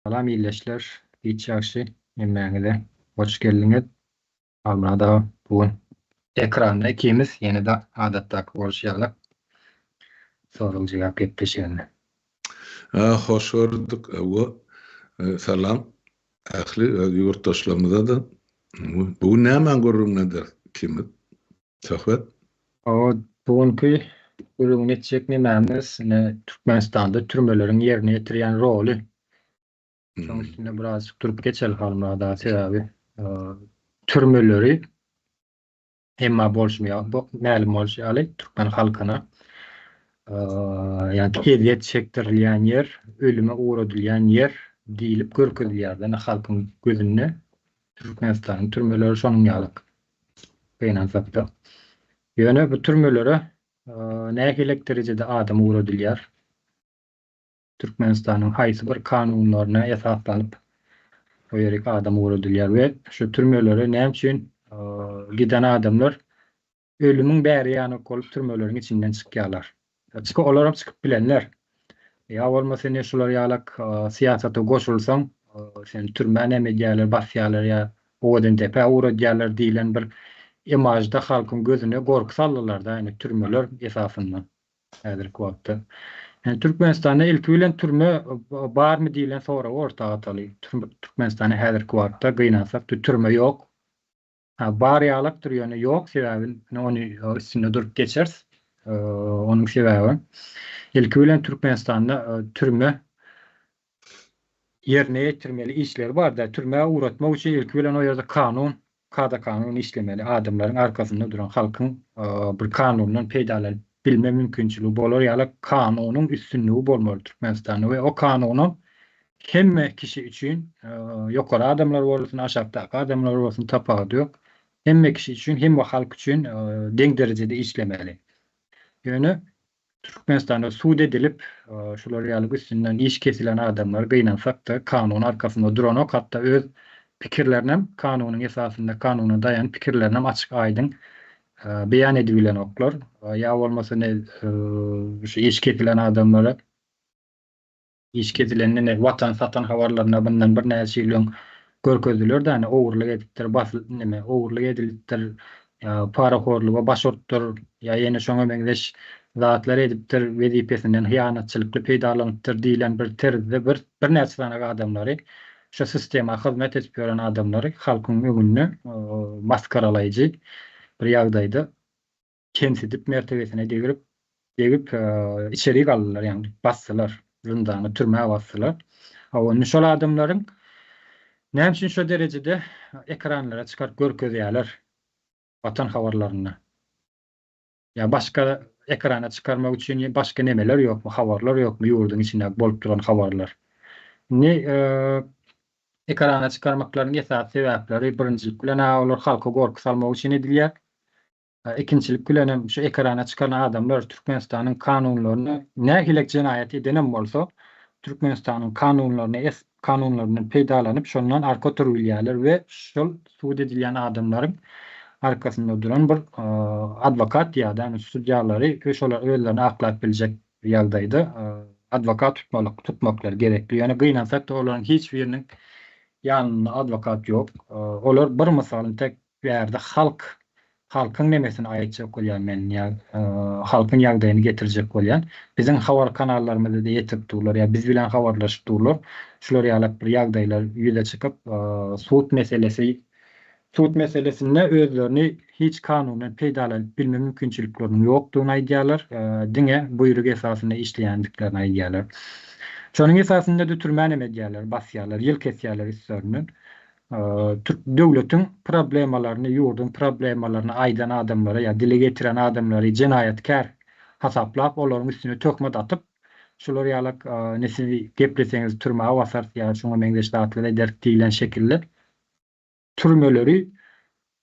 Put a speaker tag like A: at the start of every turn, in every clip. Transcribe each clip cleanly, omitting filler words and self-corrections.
A: Salam ildeşler, giç ýagşy hemmäňize hoş geldiňiz. Halmyrat aga bu gün ekranda ikimiz ýene-de adatdaky bolşy ýaly sorag-jogap gepleşiginde.
B: Hoş gördük. Hawa, salam ähli öz ýurtdaşlarymyza-da. Bu gün nämäň gürrüňini ederis ikimiz? Söhbet.
A: Hawa, bu günki gürrüňini etjek nemämiz, ine, Türkmenistanda türmeleriň ýerine ýetirýän roly. Şoň üstünde birazjyk durup geçeli Halmyrat aga, sebäbi türmeleri emma bolşy ýaly, mälim bolşy ýaly türkmen halkyna ýagny ezýet çekdirilýän ýer, ölüme ugradylýan ýer diýlip görkezilýär-de, ine, halkyň gözünde Türkmenistanyň türmeleri şonuň ýalyk. Gynansakda. Ýöne bu türmelere nähilek derejede adam ugradylýar? Türkmenistanyň haýsy bir kanunlaryna esaslanyp o ýerik adam ugradylýar we şu türmelere näme üçin giden adamlar ölümiň bäri ýany bolup türmeleriň içinden çykýarlar? Çyky olaram çykyp bilenler. Ýa bolmasa ine şular ýalak syýasata goşulsaň seni türmä näme edýärler basýarlar ýa Owadandepä ugradýarlar diýlen bir imažda halkyň gözüne gorky saldylarda ine türmeler esasynda häzirki wagtda. Ýani Türkmenistanda ilki bilen türme barmy diýlen soragy orta ataly. Türkmenistanda häzirki wagtda gynansak türme ýok. Ha bar ýalakdyr ýöne ýok sebäbi ony üstünde durup geçeris. Onuň sebäbi ilki bilen Türkmenistanda türme ýerine ýetirmeli işleri barda türmä ugratmak üçin ilki bilen o ýerde kanun kada-kanun işlemeli adamlaryň arkasynda duran halkyň bir kanundan peýdalanyp bilme mümkinçiligi bolar ýaly kanunyň üstünligi bolmaly Türkmenistanda we o kanunam Hemme kişi üçin, ýokary adamlar bolsun, aşakdaky adamlar bolsun tapawudy ýok. Hemme kişi üçin, hemme halk üçin deň derejede işlemeli. Ýöne Türkmenistanda sud edilip, şular ýaly üstünden iş kesilen adamlar gynansak-da kanun arkasynda duranok, hatda öz pikirlerinem kanunyň esasynda, kanuna daýanyp pikirlerinem açyk aýdyň beýan edibilenoklar. Ýa bolmasa ne şu iş kesilen adamlara Iş kesilende ne watan satan habarlarynda mundan birnäçe ýyl öň görkezdiler-dä ine ogurlyk edipdir basyl neme ogurlyk edilipdir ýa parahorluga baş urupdyr ýa ýene şoňa meňzeş zatlar edipdir wezipesinden hyýanatçylykly peýdalanypdyr diýlen bir terzde bir birnäçe sany adamlary şu sistema hyzmat edip ýören adamlary halkyň öňünde masgaralaýjy bir ýagdaýda kemsidip mertebesine degirip degip içerik aldylar ýagny basdylar zyndana türmä basdylar. Hawa indi şol adamlaryň näme üçin şo derejede ekranlara çykaryp görkezýärler watan habarlarynda ýa başga ekrana çykarmak üçin başga nemeler ýokmy habarlar ýokmy ýurduň içinde bolup duran habarlar. Indi ekrana çykarmaklaryň esasy sebäpleri birinjilik bilen olar halka gorky salmak üçin edilýär. Ikinjilik bilenem şu ekrana çykan adamlar Türkmenistanyň kanunlaryny nähilek jenaýat edenem bolsa Türkmenistanyň kanunlaryny es kanunlaryndan peýdalanyp şondan arka oturybilýärler we şol sud edilýän adamlaryň arkasynda duran bir adwokat ýa-da sudýalary we şolar özlerini aklap biljek ýagdaýda adwokat tutmalyk tutmaklary gerekli. Ýöne gynansakda olaryň hiç biriniň ýanynda adwokat ýok. Olar bir mysalyny tek Bärde halk, halkyň nemesini aýtjak bolýan men ýa halkyň ýagdaýyny getirjek bolýan. Biziň habar kanallarymyzda-da ýetirip durlar ýa biz bilen habarlaşyp durlar. Şular ýalak bir ýagdaýlar ýüze çykyp, sud meselesi, sud meselesinde özlerini hiç kanundan peýdalanyp bilme mümkinçilikleriniň ýokdugyny aýdýarlar. Diňe buýruk esasynda işleýändiklerini aýdýarlar. Şonuň esasynda-da türmänem edýärler, basýarlar, ýyl kesýärler üstlerinden. Türk döwletiň problemalaryny, ýurduň problemalaryny aýdan adamlary ýa dile getiren adamlary jenaýatkär hasaplap, olaryň üstüne töhmet atyp, şular ýalak ine siz gepleseňiz türmä basarys ýa şuňa meňzeş zatlar ederis diýlen şekilde türmeleri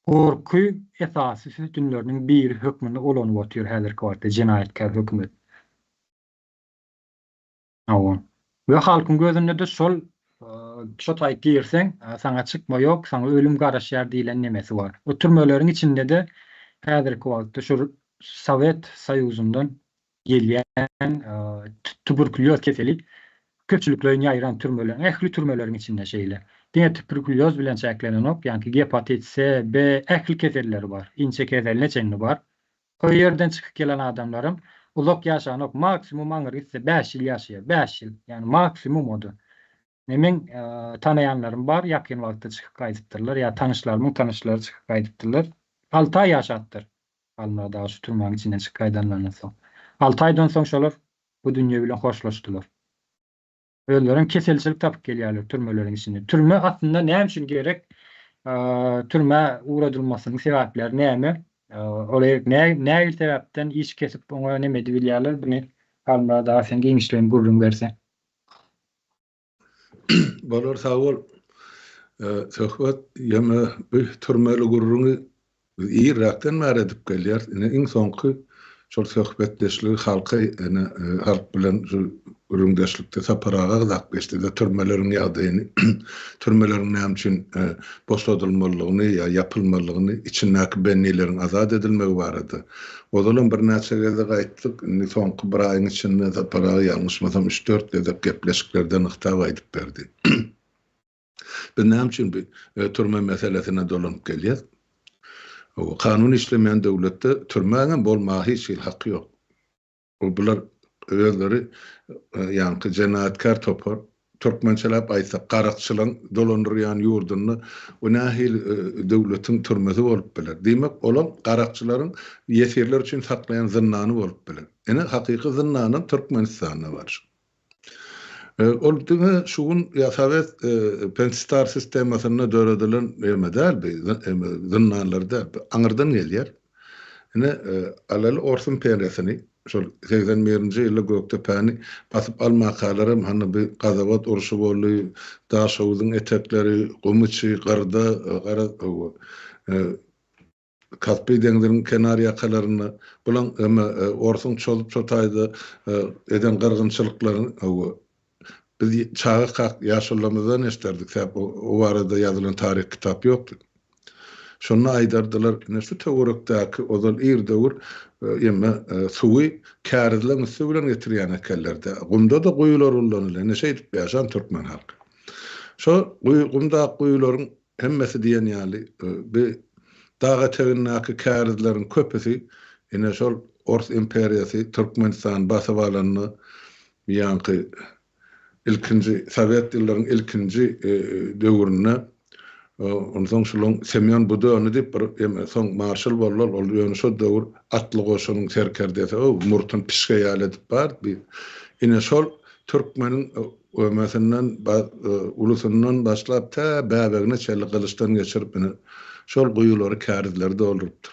A: gorky esasy sütünleriniň biri hökmünde ulanyp otyr häzirki wagtda jenaýatkär hökümet. Hawa. We halkyň gözünde-de şol şo taýyk girseň, saňa çykma ýok, saňa ölüm garaşýar diýlen nemesi bar. O türmeleriň içinde-de häzirki wagtda şu Sowet Soýuzyndan gelýän tuberkulýoz keseli. Köpçülikleýin ýaýran türmeleriň, ähli türmeleriň içinde şeýle. Diňe tuberkulýoz bilen çäklenenok, ýaňky gepatit S, B, ähli keselleri bar. Inçe keseline çenli bar. O ýerden çykyp gelen adamlaram uzak ýaşanok, maksimum aňyr gitse bäş ýyl ýaşaýar, bäş ýyl, ýagny maksimum o-da. Ine meň tanaýanlarym bar, ýakyn wagtda çykyp gaýdypdyrlar, ýa tanyşlarymyň tanyşlary çykyp gaýdypdyrlar. Alty aý ýaşapdyr Halmyrat aga şu türmäň içinden çykyp gaýdanlaryndan soň. Alty aýdan soň şolar bu dünýe bilen hoşlaşdylar. Özlerem keselçilik tapyp gelýärler türmeleriň içinde. Türme aslynda näme üçin gerek? Türmä ugradylmasynyň sebäpleri näme? Ol nähili sebäpden iş kesip oňa neme edibilýärler? Buny Halmyrat aga sen giňişleýin gürrüň berseň.
B: Bolar sag bol. Söhbet ýöne bu türmeli gürrüňi biz irräkden bäri edip gelýäris. Ine iň soňky şol söhbetdeşligi halka ine halk bilen şu gürrüňdeşlikde Sapar aga gyzap geçdi-de türmeleriň ýagdaýyny, türmeleriň näme üçin boşadylmalydygyny ýa ýapylmalydygyny, içindäki bendileriň azat edilmegi barada Ozalam birnäçe gezek aýtdyk, indi soňky bir aýyň içinde Sapar aga ýalňyşmasam üç-dört gezek gepleşiklerde nygtap aýdyp berdi. Biz näme üçin bu türme meselesine dolanyp gelýäs? Kanun işlemeýän döwletde türmäňem bolmaga hiç hili haky ýok. Bular özleri ýaňky jenaýatkär topar, türkmençeläp aýtsak, garakçylaryň dolandyrýan ýurdunda bu nähili döwletiň türmesi bolup biler? Diýmek, olam garakçylaryň ýesirler üçin saklaýan zyndany bolup biler. Ine, hakyky zyndanam Türkmenistanda bar. Ol diňe şu gün ýa sowet pensistar sistemasynda döredilen eme däl bi, zyndanlar däl. Bu aňyrdan gelýär. Ine, alaly ors imperiýasyny, şol 81-nji ýylda Gökdepäni basyp almakalaram hany bi Gazawat urşy boldy, Daşhowuzyň etekleri, Gum içi, Gyrda, garaz, Kaspi deňziniň kenar ýakalarynda bulaň eme orsuň çozup şo taýda eden gyrgynçylyklaryny hawa biz çagakak ýaşulularymyzdan eşderdik sebäp o barada ýazylan taryh kitap ýokdy. Şonda aýdardylar ine şu töwerekdäki ozal ir döwür eme suwy kärizleň üsti bilen getirýän ekenler-dä. Gumda-da guýular ullanylýar. Ine şeýdip ýaşan türkmen halky. Şo guýy gumdaky guýularyň Hemmesi diýen ýaly bi dag etegindäki kärizleriň köpüsi ine şol Ors imperiýasy Türkmenistany basyp alanda ýaňky ilkinji sowet ýyllaryň ilkinji döwründe onsoň şulaň Semýon Budony diýip bir eme soň marşal boldy ol ýöne şo döwür atly goşunyň serkerdesi o murtuny pişge ýaly edip bar bi ine şol türkmeniň Ömesinden, ulusyndan başlap tä bäbegine çenli gylyçdan geçirip ine, şol guýulary, kärizleri doldurypdyr.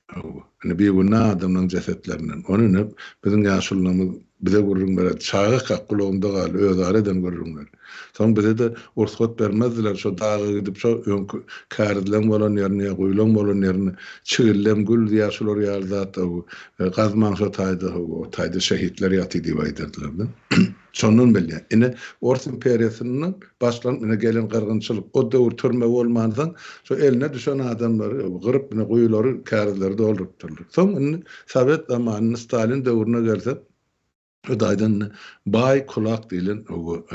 B: Hawa, ine bigünä adamlaryň jesetlerinden. Ony ine biziň ýaşulularymyz bize gürrüň bererdi. Çagakak gulagymda galdy, özara eden gürrüňleri. Soň bize-de rugsat bermezdiler, şo daga gidip şo öňki kärizleň bolan ýerini ýa guýulaň bolan ýerini çigildem, gül ýa şular ýaly zat gazmaň şo taýda, hawa, o taýda şehitler ýatyr diýip aýdardylar-da. Şondan bilýän. Ine, Ors imperiýasyndan başlanyp ine gelen gyrgynçylyk. O döwür türme bolmansoň, şo eline düşen adamlary gyryp, ine guýulary, kärizleri doldurypdyrlar. Soň indi sowet zamanynda, Stalin döwrüne gelsek, o taýdan indi baý, kulak diýlen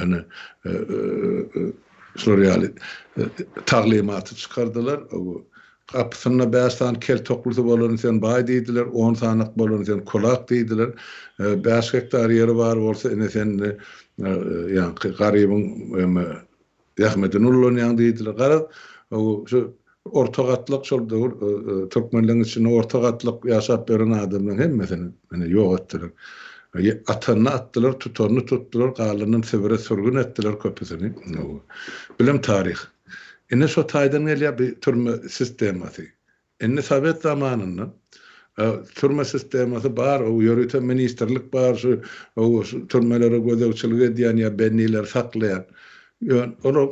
B: ine şular ýaly taglymaty çykardylar. Gapysynda bäş sany kel toklusy bolany sen baý diýdiler, on sanak bolany sen kulak diýdiler. Bäş gektar ýeri bar bolsa ine sen indi ýaňky garybyň eme zähmetini ullanýaň diýdiler. Garaz, şu orta gatlak şol döwür türkmenleň içinde orta gatlak ýaşap ýören adamlaryň hemmesini ine ýok etdiler. Atanyny atdylar, tutanyny tutdular, galanyny Sibire sürgün etdiler köpüsini. Bilim taryh. Ine şo taýdan gelýär bi türme sistemasy. Indi sowet zamanynda türme sistemasy bar, o ýörite ministrlik bar şu şu türmelere gözegçilik edýän ýa bendileri saklaýan. Ýöne olar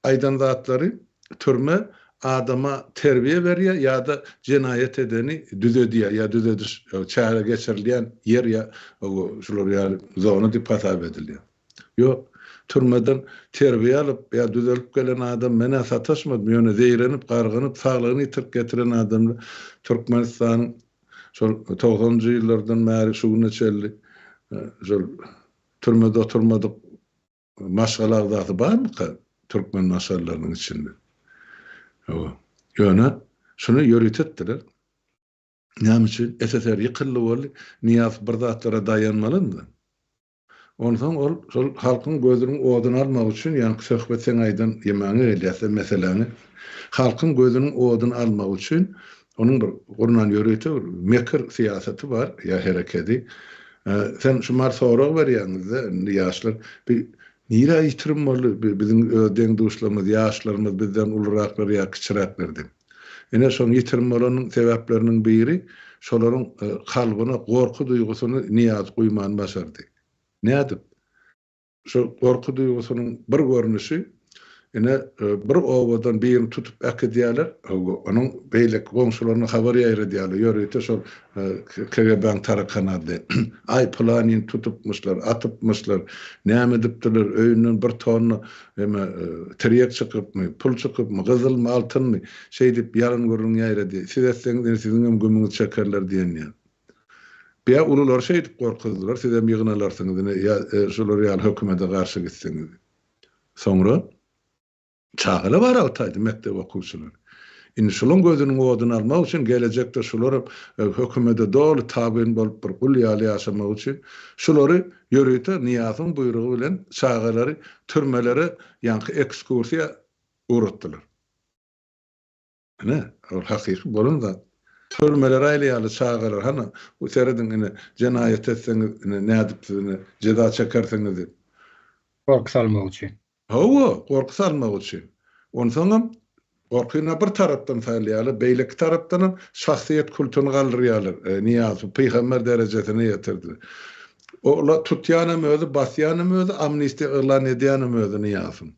B: aýdan zatlary türme adama terbiýe berýär ýa-da jenaýat edeni düzedýär ýa düzediş çäre geçirilýän ýer ýa şular ýaly zona diýip hasap edilýär. Ýok, türmeden terbiýe alyp ýa düzelip gelen adam men-ä sataşmadym, ýöne zeýrenip, gargynyp, saglygyny ýitirip getiren adamlar Türkmenistanyň şol togsanynjy ýyllardan bäri şu güne çenli şol türmede oturmadyk. maşgala agzasy barmyka türkmen maşgalalarynyň içinde? Hawa. Ýöne şuny ýörite etdiler. Näme üçin? SSR ýykyldy boldy. Nyýazow bir zatlara daýanmalydy. Onsoň ol şol halkyň gözüniň oduny almak üçin, ýaňky söhbet seň aýdan ýemäňe gelýär-de meseläňi, halkyň gözüniň oduny almak üçin onuň bir gurnan ýörite bir mekir syýasaty bar ýa herekedi. Sen şu mahal sorag berýäňiz-de indi ýaşlar bi nirä ýitirim boldy bi biziň öz deň-duşlarymyz, ýaşlarymyz bizden uluraklar ýa kiçiräkler diýip. Ine şoň ýitirim bolanyň sebäpleriniň biri şolaryň kalbyna gorky duýgusyny Nyýaz guýman başardy. Nädip? Şo gorky duýgusynyň bir görnüşi ine bir obadan birini tutup äkidýärler, onuň beýleki goňşularyna habar ýaýradýarlar, ýörite şol KGB-niň tarakanady. Aý pylanyny tutupmyşlar, atypmyşlar, näme edipdirler, öýünden bir tonna Eme, tirýek çykypmy, pul çykypmy, gyzylmy, altynmy, şeýdip ýalan gürrüň ýaýrady. Siz etseňiz, indi siziňem gümüňizi çekerler diýen ýaly. Bä, ululary şeýdip gorkuzdylar, sizem ýygnalarsyňyz ine, ýa şular ýaly hökümete garşy gitseňiz. Soňra çagalar bar altaýdy, mekdep okuwçylary. Indi şulaň gözüniň oduny almak üçin gelejekde şularam hökümede doly tabyn bolup bir gul ýaly ýaşamak üçin şulary ýörite Nyýazowyň buýrugy bilen çagalary türmelere ýaňky ekskursiýa ugratdylar. Ine, ol hakyky bolan zat. Türmelere aýlaýarlar çagalary hany serediň ine jenaýat etseňiz ine nädip siz ine jeza çekersiňiz diýip.
A: Gorky salmak üçin.
B: Hawa, gorky salmak üçin. Onsoňam, gorkyny bir tarapdan salýarlar, beýleki tarapdanam şahsyýet kultuny galdyrýarlar. Nyýazowy pygamber derejesine ýetirdiler. Ola tutýanam özi, basýanam özi, amnistiýa yglan edýänem özi Nyýazowyň.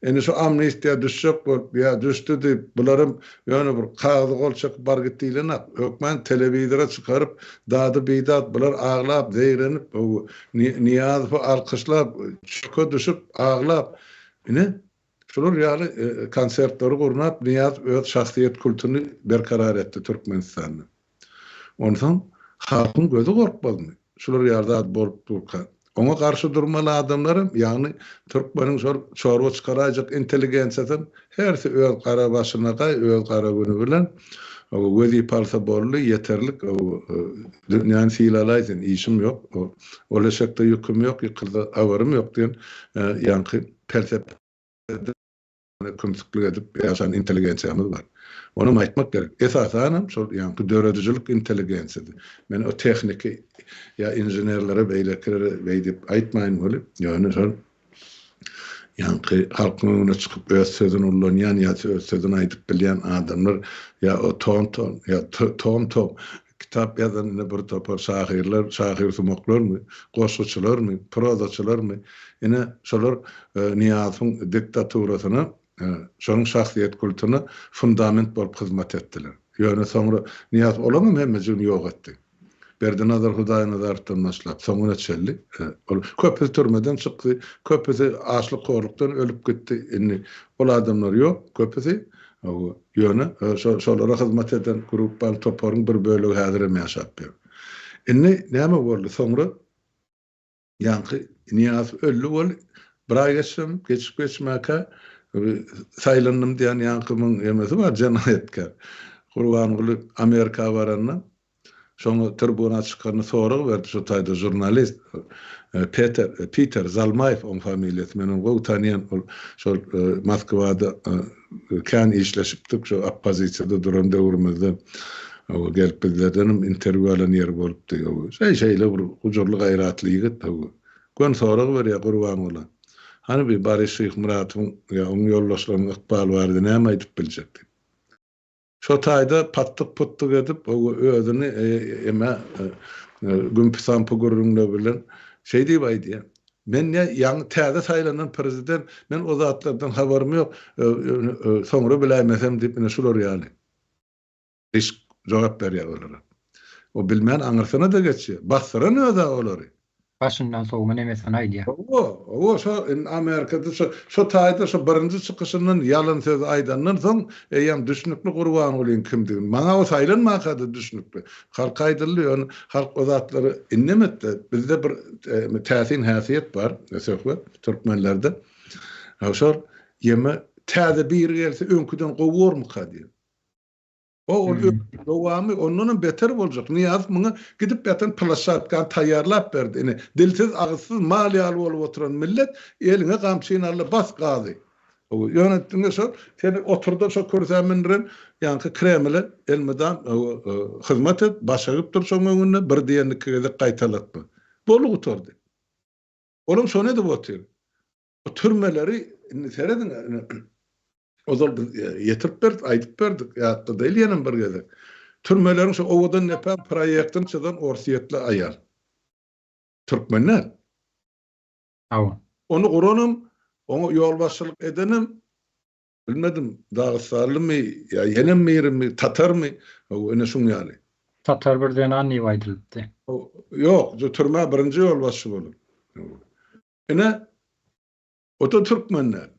B: Indi şu amnistiýa düşjek bolup, ýa düşdi diýip, bularam ýöne bir kagyza gol çekip bar git diýlenak. Hökman telewizora çykaryp, dady-bidat, bular aglap, zeýrenip, Nyýazowy alkyşlap, çöke düşüp, aglap, ine, şular ýaly konsertleri gurnap, Nyýazow öz şahsyýet kultuny berkarar etdi Türkmenistanda. Onsoň halkyň gözi gorkmazmy, şular ýaly zat bolup durka? Oňa garşy durmaly adamlaram, ýagny türkmeniň şol çorba çykaraýjak intelligensiýasam hersi öz gara başyna gaý, öz gara güni bilen wezipe alsa boldy, ýeterlik, dünýäni sylalaý sen, işim ýok, ol eşekde ýüküm ýok, ýykylsa habarym ýok diýen ýaňky pelsepede kümsüklik edip ýaşan intelligensiýamyz bar. Onam aýtmak gerek. Esasanam şol ýaňky döredijilik intelligensiýasy. Men o tehniki ýa inženerlere beýlekilere beý diýip aýtmaýyn weli, ýöne şol ýaňky halkyň öňüne çykyp öz sözüni ullanýan ýa öz sözüni aýdyp bilýän adamlar ýa o ton-ton ýa tom-tom kitap ýazan ine bir topar şahyrlar, şahyrsumaklarmy, goşguçylarmy, prozaçylarmy, ine şolar Nyýazowyň diktaturasyna, şonuň şahsyýet kultuna fundament bolup hyzmat etdiler. Ýöne soňra Nyýazow olaňam hemmejigini ýok etdi. Berdinazar Hudaýnazarowdan başlap, soňuna çenli ol köpüsi türmeden çykdy, köpüsi açlyk-horlukdan ölüp gitdi. Indi ol adamlar ýok, köpüsi Ýöne şolara hyzmat eden gruppaň, toparyň bir bölegi häzirem ýaşap ýör. Indi näme boldy? Soňra ýaňky Nyýazow öldi weli, bir aý geçsem, geçip-geçmäkä saýlandym diýen ýaňky muň emesi bar, jenaýatkär. Gurbanguly Amerika baranda Şoňa tribuna çykanda sorag berdi şo taýda žurnalist Peter Piter Zalmaýew oň familiýasy men ony gowy tanýan ol şol Moskwada kän işleşipdik şo oppozisiýada duran döwrümizde gelip bizlerdenem interwýu alan ýeri bolupdy şeý şeýle bir gujurly gaýratly ýigit göni sorag berýär Gurbangula hany bi Boris Şyhmyratowyň ýa oň ýoldaşlarynyň ykbaly barada näme aýdyp biljek diýip. Şo taýda patdyk-putdyk edip, özüni eme gümpi-sampy gürrüňler bilen şeý diýip aýdýar, Men ne ýaňy täze saýlanan prezident, men o zatlardan habarym ýok, soňra biläýmesem diýip, ine şular ýaly gyşyk jogap berýär olara. O bilmän aňyrsyna-da geçýär. Basdyran öz-ä olary.
A: Başyndan sowma nemesini aýdýar.
B: Hawa, hawa, şo indi Amerikada şo şo taýda şo birinji çykyşyndan ýalan sözi aýdandan soň eýýäm düşnükli Gurbangulyň kimdigini. Maňa o saýlanmaka-da düşnükli. Halka aýdyldy, ýöne halk o zatlary indem etdi. Bizde bir täsin häsiýet bar, söhbet, türkmenlerde. Şol ýeme täze biri gelse öňküden gowy bormyka diýen. O ol dowamy ondanam beter boljak. Nyýazow muňa gidip ýatan ploşadkany taýýarlap berdi. Ine, dilsiz, agyzsyz mal ýaly bolup oturan millet eliňe gamçyny al-da bas gazy. Ýöne diňe şol seni oturdan şo kürsä mündüren ýaňky Kremle elmydam hyzmat et, baş egip dur şoň öňünde, bir diýenini iki gezek gaýtalatma. Boldy gutardy. Olam şony edip otyr. Bu türmeleri indi serediň, ine, ozal biz e, ýetirip berdik, aýdyp berdik, ýatda däl ýenem bir gezek. Türmeleriň şu Owadan depäň proýektini çyzan orsýetli aýal. Türkmen däl.
A: Hawa.
B: Ony guranam, oňa ýolbaşçylyk edenem bilmedim, dagystanlymy ýa ýenem birimi, tatarmy, hawa, ine şuň ýaly.
A: Tatar bir zenan diýip aýdylypdy.
B: Ýok, türmä birinji ýolbaşçy bolan. Ine, o-da türkmen däl.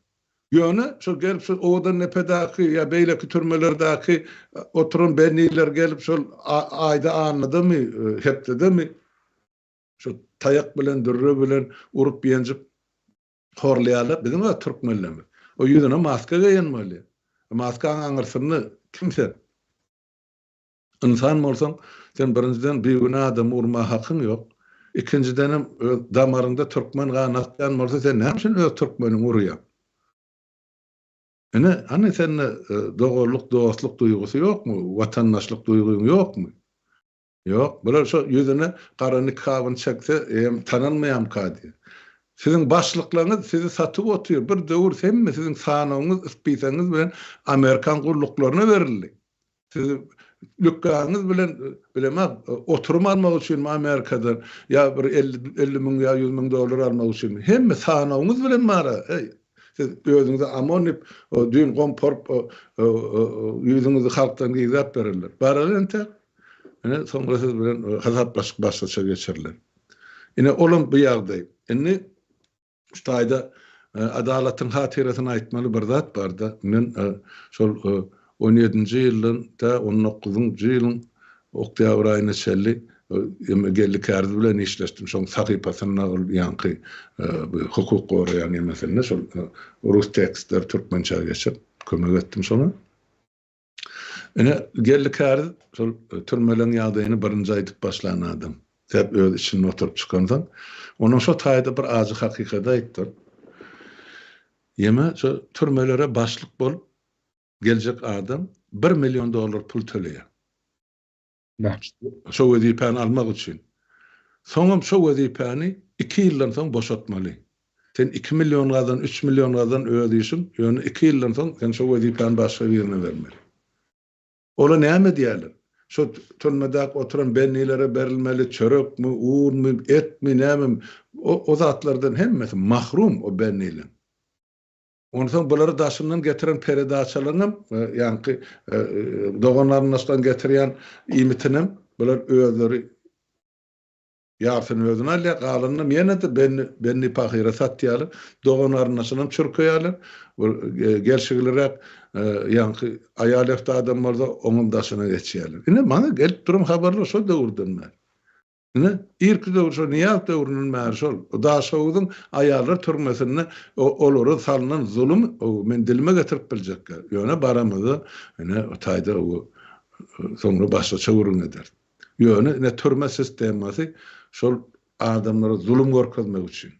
B: Ýöne şol gelip şol Owadandepedäki ýa beýleki türmelerdäki oturan bendiler gelip şol aýda annadamy, hepdedemi şol taýak bilen, dürre bilen urup-ýenjip horlaýarlar. Biziň öz türkmenlerimiz. O ýüzüne maska geýen bolýar. Maskaň aňyrsynda kim sen? Ynsan bolsaň, sen birinjiden bigünä adamy urmaga hakyň ýok. Ikinjidenem öz damaryňda türkmen gany akýan bolsa sen näme üçin öz türkmeniňi urýaň? Ine, hany sende doganlyk, dostluk duýgusy ýokmy? Watandaşlyk duýgyň ýokmy? Ýok. Bular şo ýüzüne gara nikabyny çekse, eýýäm tanalmaýamyka diýýär. Siziň başlyklaryňyz sizi satyp otyr. Bir döwür hemme siziň sanawyňyz, spisagyňyz bilen amerikan gulluklaryna berildi. Siz lükganyňyz bilen bilemok oturum almak üçinmi Amerikadan ýa bir 50 50 müň ýa 100 müň dollar almak üçinmi? Hemme sanawyňyz bilen bara. Eý, siz özüňize amon diýip, düýn gomparyp ýüzüňizi halkdan gizläp bererler. Baraly entek. Ine, soňra siz bilen hasaplaşyk başgaça geçiriler. Ine, olam bu ýagdaý. Indi Şu taýda adalatyň hatyrasyna aýtmaly bir zat barda, men şol on ýedinji ýyldan tä on dokuzynjy ýylyň oktýabr aýyna çenli Geldi Kärdi bilen işleşdim. Şoň sahypasynda ol ýaňky hukuk goraýan ýemesinde şol rus tekstleri türkmençä geçirip kömek etdim şoňa. Ine, Geldi Käriz şol türmeleň ýagdaýyny birinji aýdyp başlan adam. Sebäp öz içinde oturyp çykansoň. Onuň şo taýda bir ajy hakykady aýtdyr. Ýeme şo türmelere başlyk bolup geljek adam bir million dollar pul töleýär. Şo wezipäni almak üçin. Soňam şo wezipäni iki ýyldan soň boşatmaly. Sen iki million gazan, üç million gazan öz işiň, ýöne iki ýyldan soň sen şo wezipäni başga birine bermeli. Olar näme edýärler? Şo türmedäki oturan bendilere berilmeli çörekmi, unmy, etmi, nämemi, o zatlardan hemmesi mahrum o bendileň. Onsoň bulary daşyndan getiren peredaçalaryňam, ýaňky dogan-garyndaşlaryň getirýän iýmitinem bular özleri ýarsyny özüne alýar, galanynam ýene-de benni pahyra satýarlar, dogan-garyndaşynam çürkeýärler. Bir gelşigliräk ýaňky aýal-efti adam bolsa, oňam daşyna geçýärler. Ine, maňa gelip duran habarlar şo döwürden bäri. Ine, irki döwür şol Nyýazow döwründen bäri şol Daşhowuzyň aýallar türmesinde olara salnan zulum men dilime getirip biljek däl. Ýöne baramyzda ine o taýda soňra başgaça gürrüň ederis. Ýöne ine türme sistemasy şol adamlara zulum görkezmek üçin.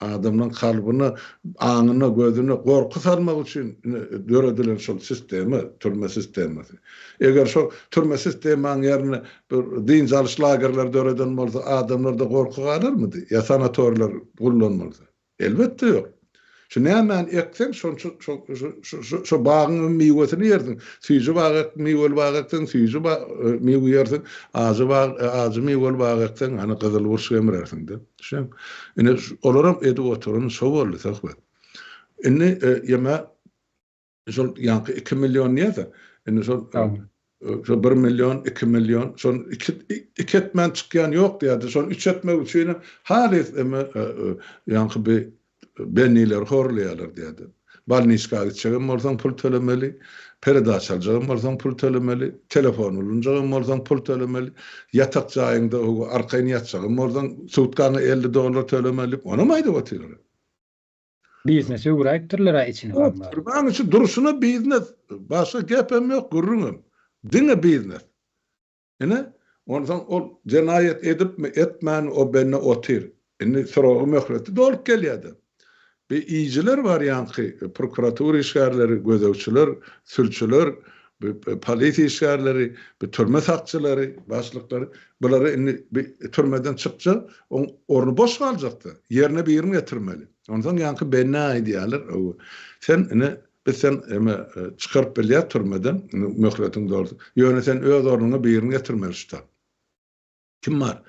B: Adamlaryň kalbyna, aňyna, gözüne gorky salmak üçin döredilen şol sistema, türme sistemasy. Eger şol türme sistemaň ýerine bir dynç alyş lagerleri döreden bolsa, adamlarda gorky galarmydy? Ýa sanatoriler gurlan bolsa? Elbetde ýok. Şu nämäni ekseň, şonça şo bagyň miwesini ýersiň. Süýji bag ek, miweli bag ekseň, süýji miwe ýersiň. Ajy bag, ajy miweli bag ekseň, hany gyzyl burç gemirersiň-de. Düşün. Ine olaram edip oturany şo boldy söhbet. Indi ýeme şol ýaňky 2 million diýýärse, indi şol. Şo bir million, iki million, şony iki, iki etmän çykýan ýok diýýärdi. Şony üç etmek üçin halys eme ýaňky bi bennileri horlaýarlar diýýärdi. Bolniçka gitjegem bolsaň pul tölemeli, peredaça aljagam bolsaň pul tölemeli, telefon ulunjagam bolsaň pul tölemeli, ýatak jaýyňda arkaýyn ýatjagam bolsaň sutkaňa 50 dollar tölemeli. Onam aýdyp otyrlar.
A: Biznese öwräýipdirler-ä içini
B: gazmagy. Türmäň içi durşuna biznes. Başga gepem ýok, gürrüňem. Diňe biznes. Ine, onsoň ol jenaýat edipmi, etmänmi o bende otyr. Indi srogy möhleti dolup gelýär-de. Bir iýijiler bar ýaňky prokuratura işgärleri, gözegçiler, sülçüler, polisiýa işgärleri, bu türme sakçylary, başlyklary. Bulary indi bir türmeden çykjak, oň orny boş galjakda. Ýerine birini getirmeli. Onsoň ýaňky bennä aýdýarlar, Sen ine biz sen eme çykaryp bilýäs türmeden, möhletiň dolsa. Ýöne sen öz ornuňa birini getirmeli şuta. Kim bar?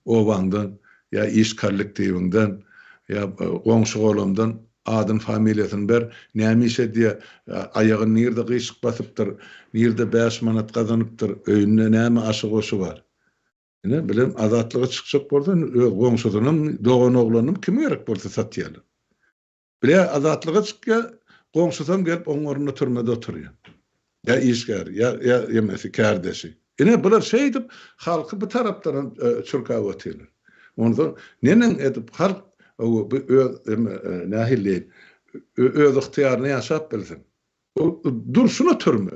B: Obaňdan ýa iş kollektiwiňden ýa goňşy-golamdan adyny familiýasyny ber, näme iş edýär, aýagyny nirde gyşyk basypdyr, nirde bäş manat gazanypdyr, öýünde näme aşy-goşy bar. Ine, bilen azatlyga çykjak bolsa, öz goňşusynam, doganoglanynam kimi gerek bolsa satýarlar. Bilýär, azatlyga çykýar, goňşusam gelip oň ornuna türmede oturýar. Ýa işgäri, ýa ýa ýemesi, kärdeşi. Ine, bular şeýdip halky bu tarapdan hem çürkäp otyrlar. Onsoň neneň edip halk bu öz nähili diýeýin, öz ygtyýaryna ýaşap bilsin. Durşuna türme.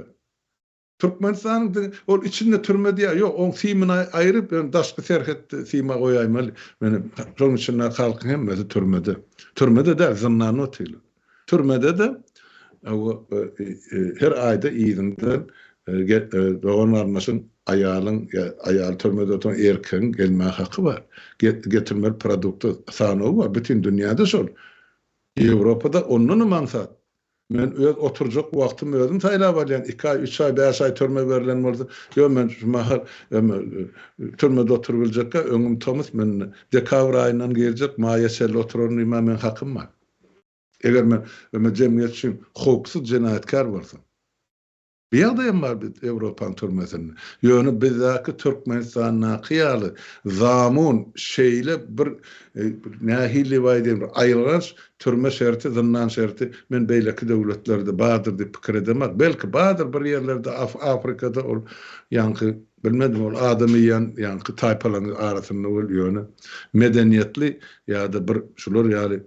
B: Türkmenistanyň diňe ol içinde türme diýýär. Ýok, oň simini aýryp, ýöne daşky serhetde sima goýaýmaly. Ýöne şonuň içindäki halkyň hemmesi türmede. Türmede däl, zyndanda otyrlar. Türmede-de her aýda yzyňdan dogan-garyndaşyň, aýalyň ýa aýaly türmede oturan erkegiň gelmäge haky bar. Getirmeli produkta sanawy bar. Bütin dünýäde şol. Ýewropada ondanam aňsat. Men öz oturjak wagtymy özüm saýlap alýan, iki aý, üç aý, bäş aý türme berlen bolsa, ýok men şu mahal türmede oturybiljekkä, öňüm tomus, men dekabr aýyndan girjek, maýa çenli oturaryn diýmäge meň hakym bar. Eger men jemgyýet üçin howpsuz jenaýatkär bolsam. Bu ýagdaýam bar biz Ýewropanyň türmesinde. Ýöne bizdäki Türkmenistandaky ýaly zamun şeýle bir nähili diýip aýdaýyn bir aýylganç türme şerti, zyndan şerti men beýleki döwletlerde bardyr diýip pikir edemok. Belki bardyr bir ýerlerde Afrikada ol ýaňky bilmedim ol adam iýen ýaňky taýpalaryň arasynda ol ýöne medeniýetli ýa-da bir şular ýaly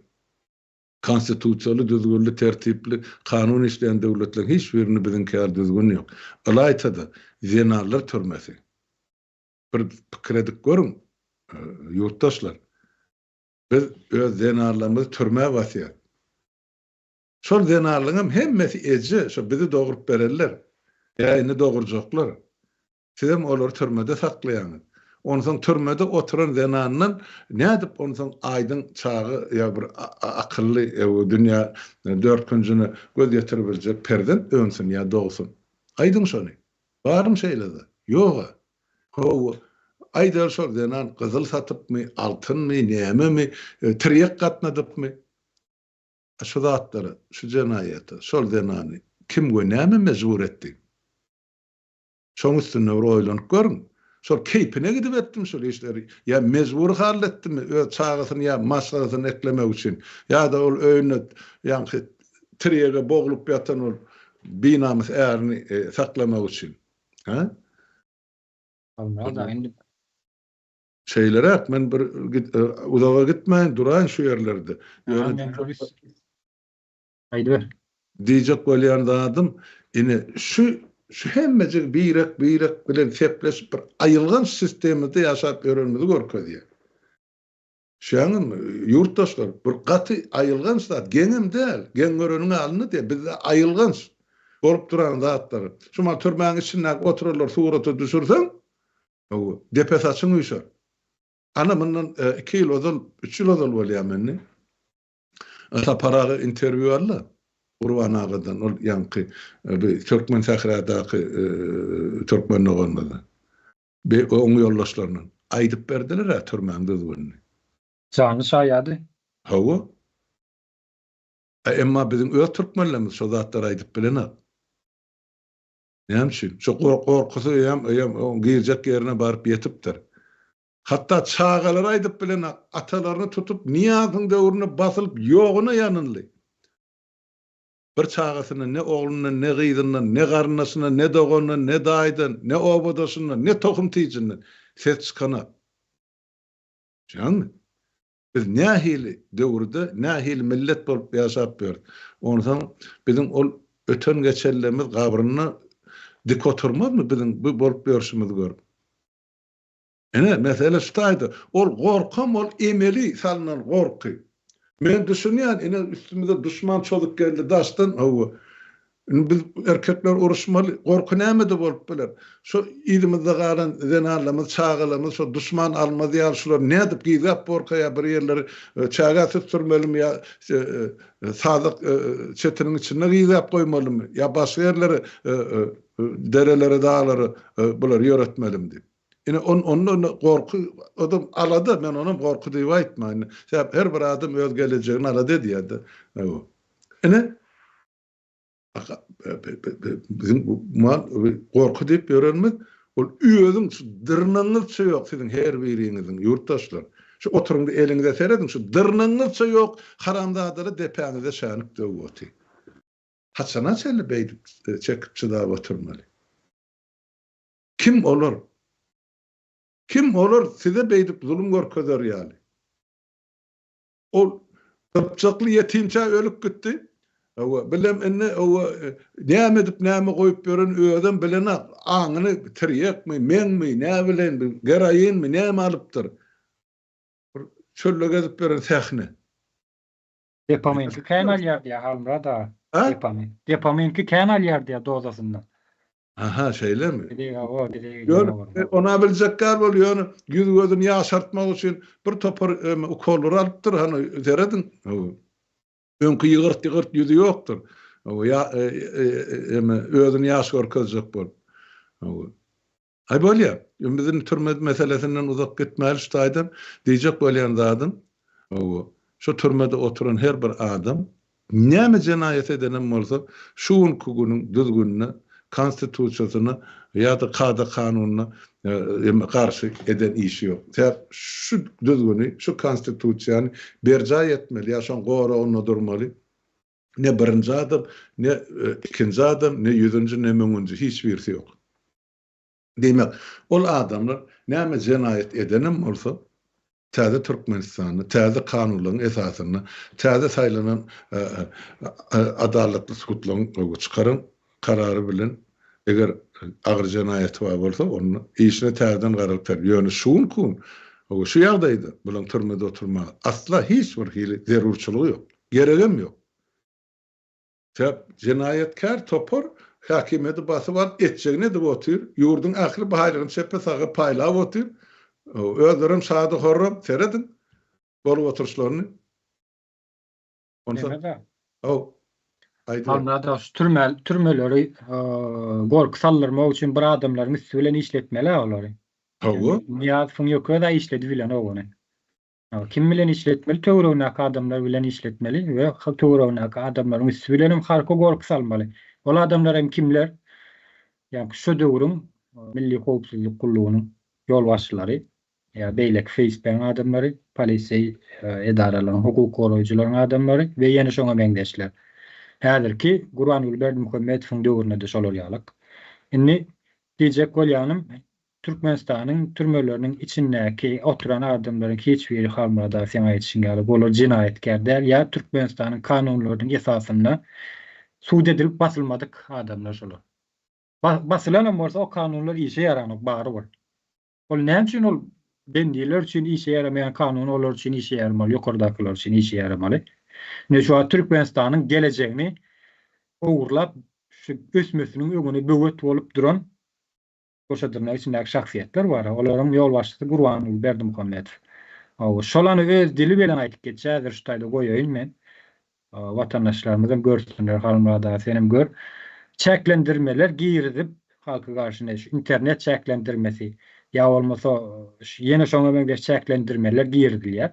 B: Konstitusiýaly, düzgünli, tertipli, kanun işleýän döwletleriň hiç birinde biziňki ýaly düzgün ýok. Ylaýta-da, zenanlar türmesi. Bir pikir edip görüň, ýurtdaşlar. Biz öz zenanlarymyzy türmä basýas. Şol zenanlaryňam hemmesi eje, şo bizi dogrup berenler. Ýa indi dogurjaklar. Sizem olary türmede saklaýaňyz. Onsoň türmede oturan zenandan nädip onsoň aýdyň çaga ýa bir akylly dünýä dört künjüne göz ýetiribiljek perzent önsün ýa dogsun? Aýdyň şony. Barmy şeýle zat? Ýog-a. Hawa, aýdaly şol zenan gyzyl satypmy, altynmy, nämemi, tirýek gatnadypmy? Şu zatlara, şu jenaýata şol zenany kim we näme mejbur etdi? Şoň üstünde bir oýlanyp görüň. Şol keýpine gidip etdimi şol işleri ýa mejbury halda etdimi öz çagasyny ýa maşgalasyny eklemek üçin ýa-da ol öýünde ýaňky tirýege boglup ýatan ol binamys ärini saklamak üçin. Hä?
A: Bolmaz-a indi.
B: Şeýleräk men bir uzaga gitmäýin duraýyn şu ýerlerde. Ýöne
A: Aýdyber.
B: Diýjek bolýan zadym, ine, şu, şu hemmejigi birek-birek bilen sepleşip bir aýylganç sistemada ýaşap ýörenimizi görkezýär. Şeňňem, ýurtdaşlar, bir gaty aýylganç zat, geňem däl, geň göreniň alyndy diýýär, bizde aýylganç bolup duran zatlar. Şu mahal türmäň içindäki oturanlary surata düşürseň, hawa, depe saçyň üýşer. Ana, mundan iki ýyl ozal, üç ýyl ozal bolýar mende. Sapar aga interwýu aldy Gurban agadan ol ýaňky bi Türkmen sähradaky türkmen doganymyzdan. Bi oň ýoldaşlaryndan. Aýdyp berdiler-ä türmäň düzgünini.
A: Janly şaýady.
B: Hawa. Emma biziň öz türkmenlerimiz şo zatlary aýdyp bilenok. Näme üçin? Şo gorkusy eýýäm, eýýäm oň girjek ýerine baryp ýetipdir. Hatda çagalary aýdyp bilenok, atalaryny tutup Nyýazowyň döwründe basylyp ýoguna ýanynly. Bir çagasyndan, ne oglundan, ne gyzyndan, ne garyndaşyndan, ne doganyndan, ne daýydan, ne obadaşyndan, ne tohum-tijinden ses çykanak. Düşünýäňmi? Biz nähili döwürde, nähili millet bolup ýaşap ýörüs. Onsoň biziň ol öten-geçenlerimiz gabrynda dik oturmazmy biziň bu bolup ýörşümizi görüp? Ine, mesele şu taýda. Ol gorkam ol emeli salnan gorky. Men düşünýän, ine üstümize duşman çozup geldi daşdan, hawa. Indi biz erkekler uruşmaly. Gorky nämede bolup biler? Şu yzymyzda galan zenanlarymyz, çagalarymyz şo duşman almaz ýaly şulary nädip gizläp borka ýa bir ýerleri çägä süsdürmelimi ýa sazak çetiniň içinde gizläp goýmalymy ýa başga ýerlere derelere, daglara bulary ýöretmelimi diýip. Ine on onda gorky odam alada men onam gorky diýip aýtmaýyn. Sebäp her bir adam öz gelejegini alada edýär-de. Ine Biziň mal gorky diýip ýörenimiz ol özüň şu dyrnagyňyzça ýok siziň her biriňiziň ýurtdaşlar. Şu oturyňda eliňize serediň şu dyrnagyňyzça ýok haramzadalar depäňizde şänik döwüp otyr. Haçana çenli beýdip çekip çydap oturmaly? Kim olar? Kim olar size beýdip zulum görkezer ýaly? Ol gypjakly ýetimçä ölüp gitdi. Hawa, bilem indi hawa, näme edip näme goýup ýören özem bilenok. Aňyny tirýekmi, meňmi, näbileýin, bir geroinmi, näme alypdyr. Bir çölde gezip ýören sähne.
A: Depaminki kän alýar diýýär Halmyrat aga. Depamin. Depaminki kän alýar diýýär dozasyndan.
B: Aha, şeýlemi? Ýöne, ona biljek gal bol, ýöne ýüz-gözüni ýaşartmak üçin bir topar ukollary alypdyr, hany serediň. Öňki ýygyrt-ýygyrt ýüzi ýokdur. Ýa özüni ýaş görkezjek bolup. Aý bolýa. Biz indi türme meselesinden uzak gitmäli şu taýdan. Diýjek bolýan zadym, şu türmede oturan her bir adam näme jenaýat edenem bolsa, şu günki günüň düzgünine, konstitusiýasyna ýa-da kada-kanunyna garşy eden işi ýok. Sebäp şu düzgüni, şu konstitusiýany berjaý etmeli ýa şoň goragynda durmaly. Ne birinji adam, ne ikinji adam, ne ýüzünji, ne müňünji hiç birisi ýok. Diýmek, ol adamlar näme jenaýat edenem bolsa, täze Türkmenistanda, täze kanunlaryň esasynda, täze saýlanan adalatly sudlaryň çykaran karary bilen, eger agyr jenaýaty bar bolsa, onda işine täzeden garalyp ber. Ýöne şu günki gün, şu ýagdaýda bularyň türmede oturmaga asla hiç bir hili zerurçylygy ýok. Geregem ýok. Sebäp jenaýatkär topar häkimiýeti basyp alyp etjegini edip otyr, ýurduň ähli baýlygyny çepe-saga paýlap otyr. Özlerem şady-horram, serediň bolup oturyşlaryny.
A: Onsoň, haw, aýdyber. Halmyrat şu türme, türmeleri gorky saldyrmak üçin bir adamlaryň üsti bilen işletmeli-ä olary.
B: Hawa.
A: Nyýazowyň ýok öz-ä işledi bilenok ony. Kim bilen işletmeli? Töweregindäki adamlar bilen işletmeli we töweregindäki adamlaryň üsti bilen hem halka gorky salmaly. Ol adamlar hem kimler? Ýagny şo döwrüň Milli howpsuzlyk gullugynyň ýolbaşçylary ýa beýleki FSB-niň adamlary, poliseý edaralaryň, hukuk goraýjylaryň adamlary we ýene şoňa meňzeşler. Häzirki Gurbanguly Berdimuhamedowyň döwründe-de şolar ýalyk. Indi diýjek bolýanym, Türkmenistanyň türmeleriniň içindäki oturan adamlaryň hiç biri Halmyrat aga seň aýdyşyň ýaly olar jenaýatkär däl ýa Türkmenistanyň kanunlarynyň esasynda sud edilip basylmadyk adamlar şolar. Basylanam bolsa o kanunlar işe ýaranok barybir. Ol näme üçin ol bendiler üçin işe ýaramaýan kanun olar üçin işe ýaramaly ýokardakylar üçin işe ýaramaly. Ine şu wagt Türkmenistanyň gelejegini ogurlap şu ösmesiniň öňüne böwet bolup duran goşa dyrnak içindäki şahsyýetler bar. Olaryň ýolbaşçysy Gurbanguly Berdimuhamedow. Hawa, şol hany öz dili bilen aýdyp geçýär, häzir şu taýda goýaýyn men. Watandaşlarymyzam görsünler, Halmyrat aga senem gör. Çäklendirmeler girizip halka garşy ne şu internet çäklendirmesi ýa bolmasa ýene şoňa meňzeş çäklendirmeler girizilýär.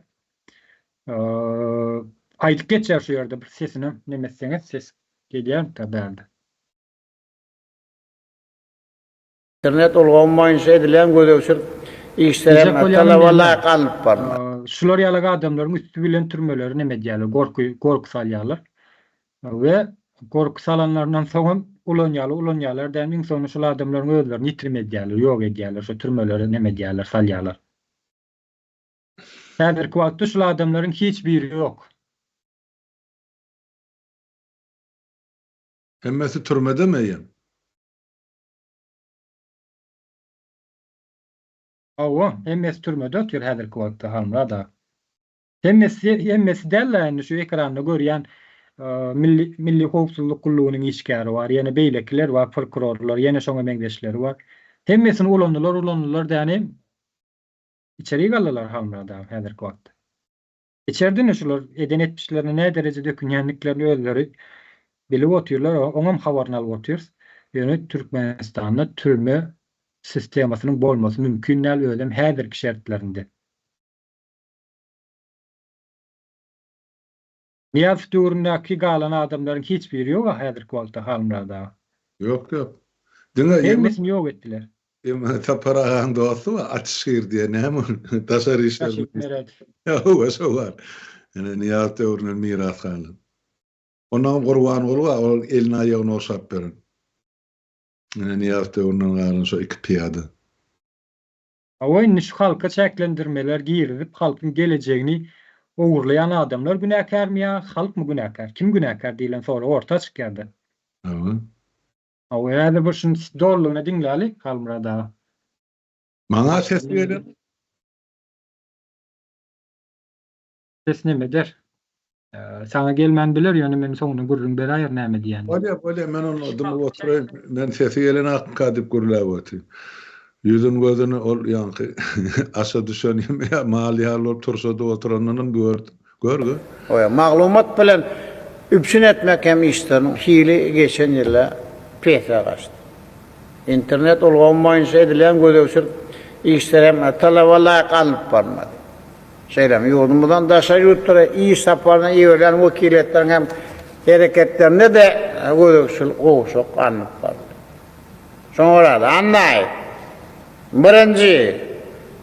A: Aýdyp geçýär şu ýerde bir sesini neme etseňiz ses gelýärmikä bärde.
C: Internet ulgamy boýunça edilýän gözegçilik işleri
A: Diýjek
C: hem
A: bolýanym
C: talaba
A: näme?
C: laýyk alnyp barylmady.
A: Şular ýaly adamlaryň üsti bilen türmeleri neme edýärler, gorky gorky salýarlar. We gorky salanlaryndan soňam ulanýarlar, ulanýarlar däl, iň soňunda şol adamlaryň özlerini ýitirim edýärler, ýok edýärler, şo türmelere neme edýärler, salýarlar. Häzirki wagtda şul adamlaryň hiç biri ýok.
B: Hemmesi türmedemi eýýäm?
A: Hawa, hemmesi türmede otyr häzirki wagtda Halmyrat aga. Hemmesi, hemmesi däl-de indi şu ekranda görýän Milli, Milli howpsuzlyk gullugynyň işgäri bar, ýene beýlekiler bar, prokurorlar, ýene şoňa meňzeşleri bar. Hemmesini ulandylar, ulandylar däni içeri galdylar Halmyrat aga häzirki wagtda. Içerde indi şular eden etmişlerine nä derejede ökünýändiklerini özleri bilip otyrlar, oňam habaryny alyp otyrys. Ýöne Türkmenistanda türme sistemasynyň bolmasy mümkin däl, özem häzirki şertlerinde. Nyýazow döwründäki galan adamlaryň hiç biri ýog-a häzirki wagtda Halmyrat aga.
B: Ýok, ýok. Diňe
A: Hemmesini ýok etdiler.
B: Emma Sapar agaň dosty bar, Atyşgir diýen, näme ol? Daşary işler
A: Raşid Meredow.
B: Hawa, şo bar. Ine, Nyýazow döwründen miras galan. Ondan Gurbanguly bar, ol elini aýagyny ogşap beren. Ine, Nyýazow döwründen galan şo iki pyýada.
A: Hawa, indi şu halka çäklendirmeler girizip, halkyň gelejegini ogurlaýan adamlar günäkärmi ýa halkmy günäkär? Kim günäkär diýlen sorag orta çykýar-da.
B: Hawa.
A: Hawa, häzir bir şuny dolulygyna diňläli, Halmyrat aga.
B: Maňa ses gelen.
A: Ses neme eder? Saňa gelmän biler, ýöne men soňunda gürrüň beräýer näme diýenini.
B: Bolýa, bolýa, men onda dymyp oturaýyn. Men sesi gelen akmyka diýip gürläp otyryn. Ýüzüni gözüni ol ýaňky aşa düşen mal ýaly bolup turşadyp oturandanam gördüm. Gör, gör.
C: We maglumat bilen üpjün etmek hem işleriniň hili geçen ýylda pese gaçdy. Internet ulgamy boýunça edilýän gözegçilik işleri hem talaba laýyk alnyp barylmady. Şeýle hem ýurdumyzdan daşary ýurtlara iş saparyna iberilýän wekiliýetleriň hem hereketlerinde-de gözegçilik gowşak alnyp baryldy. Şoňa görä-de, Annaýew, birinji,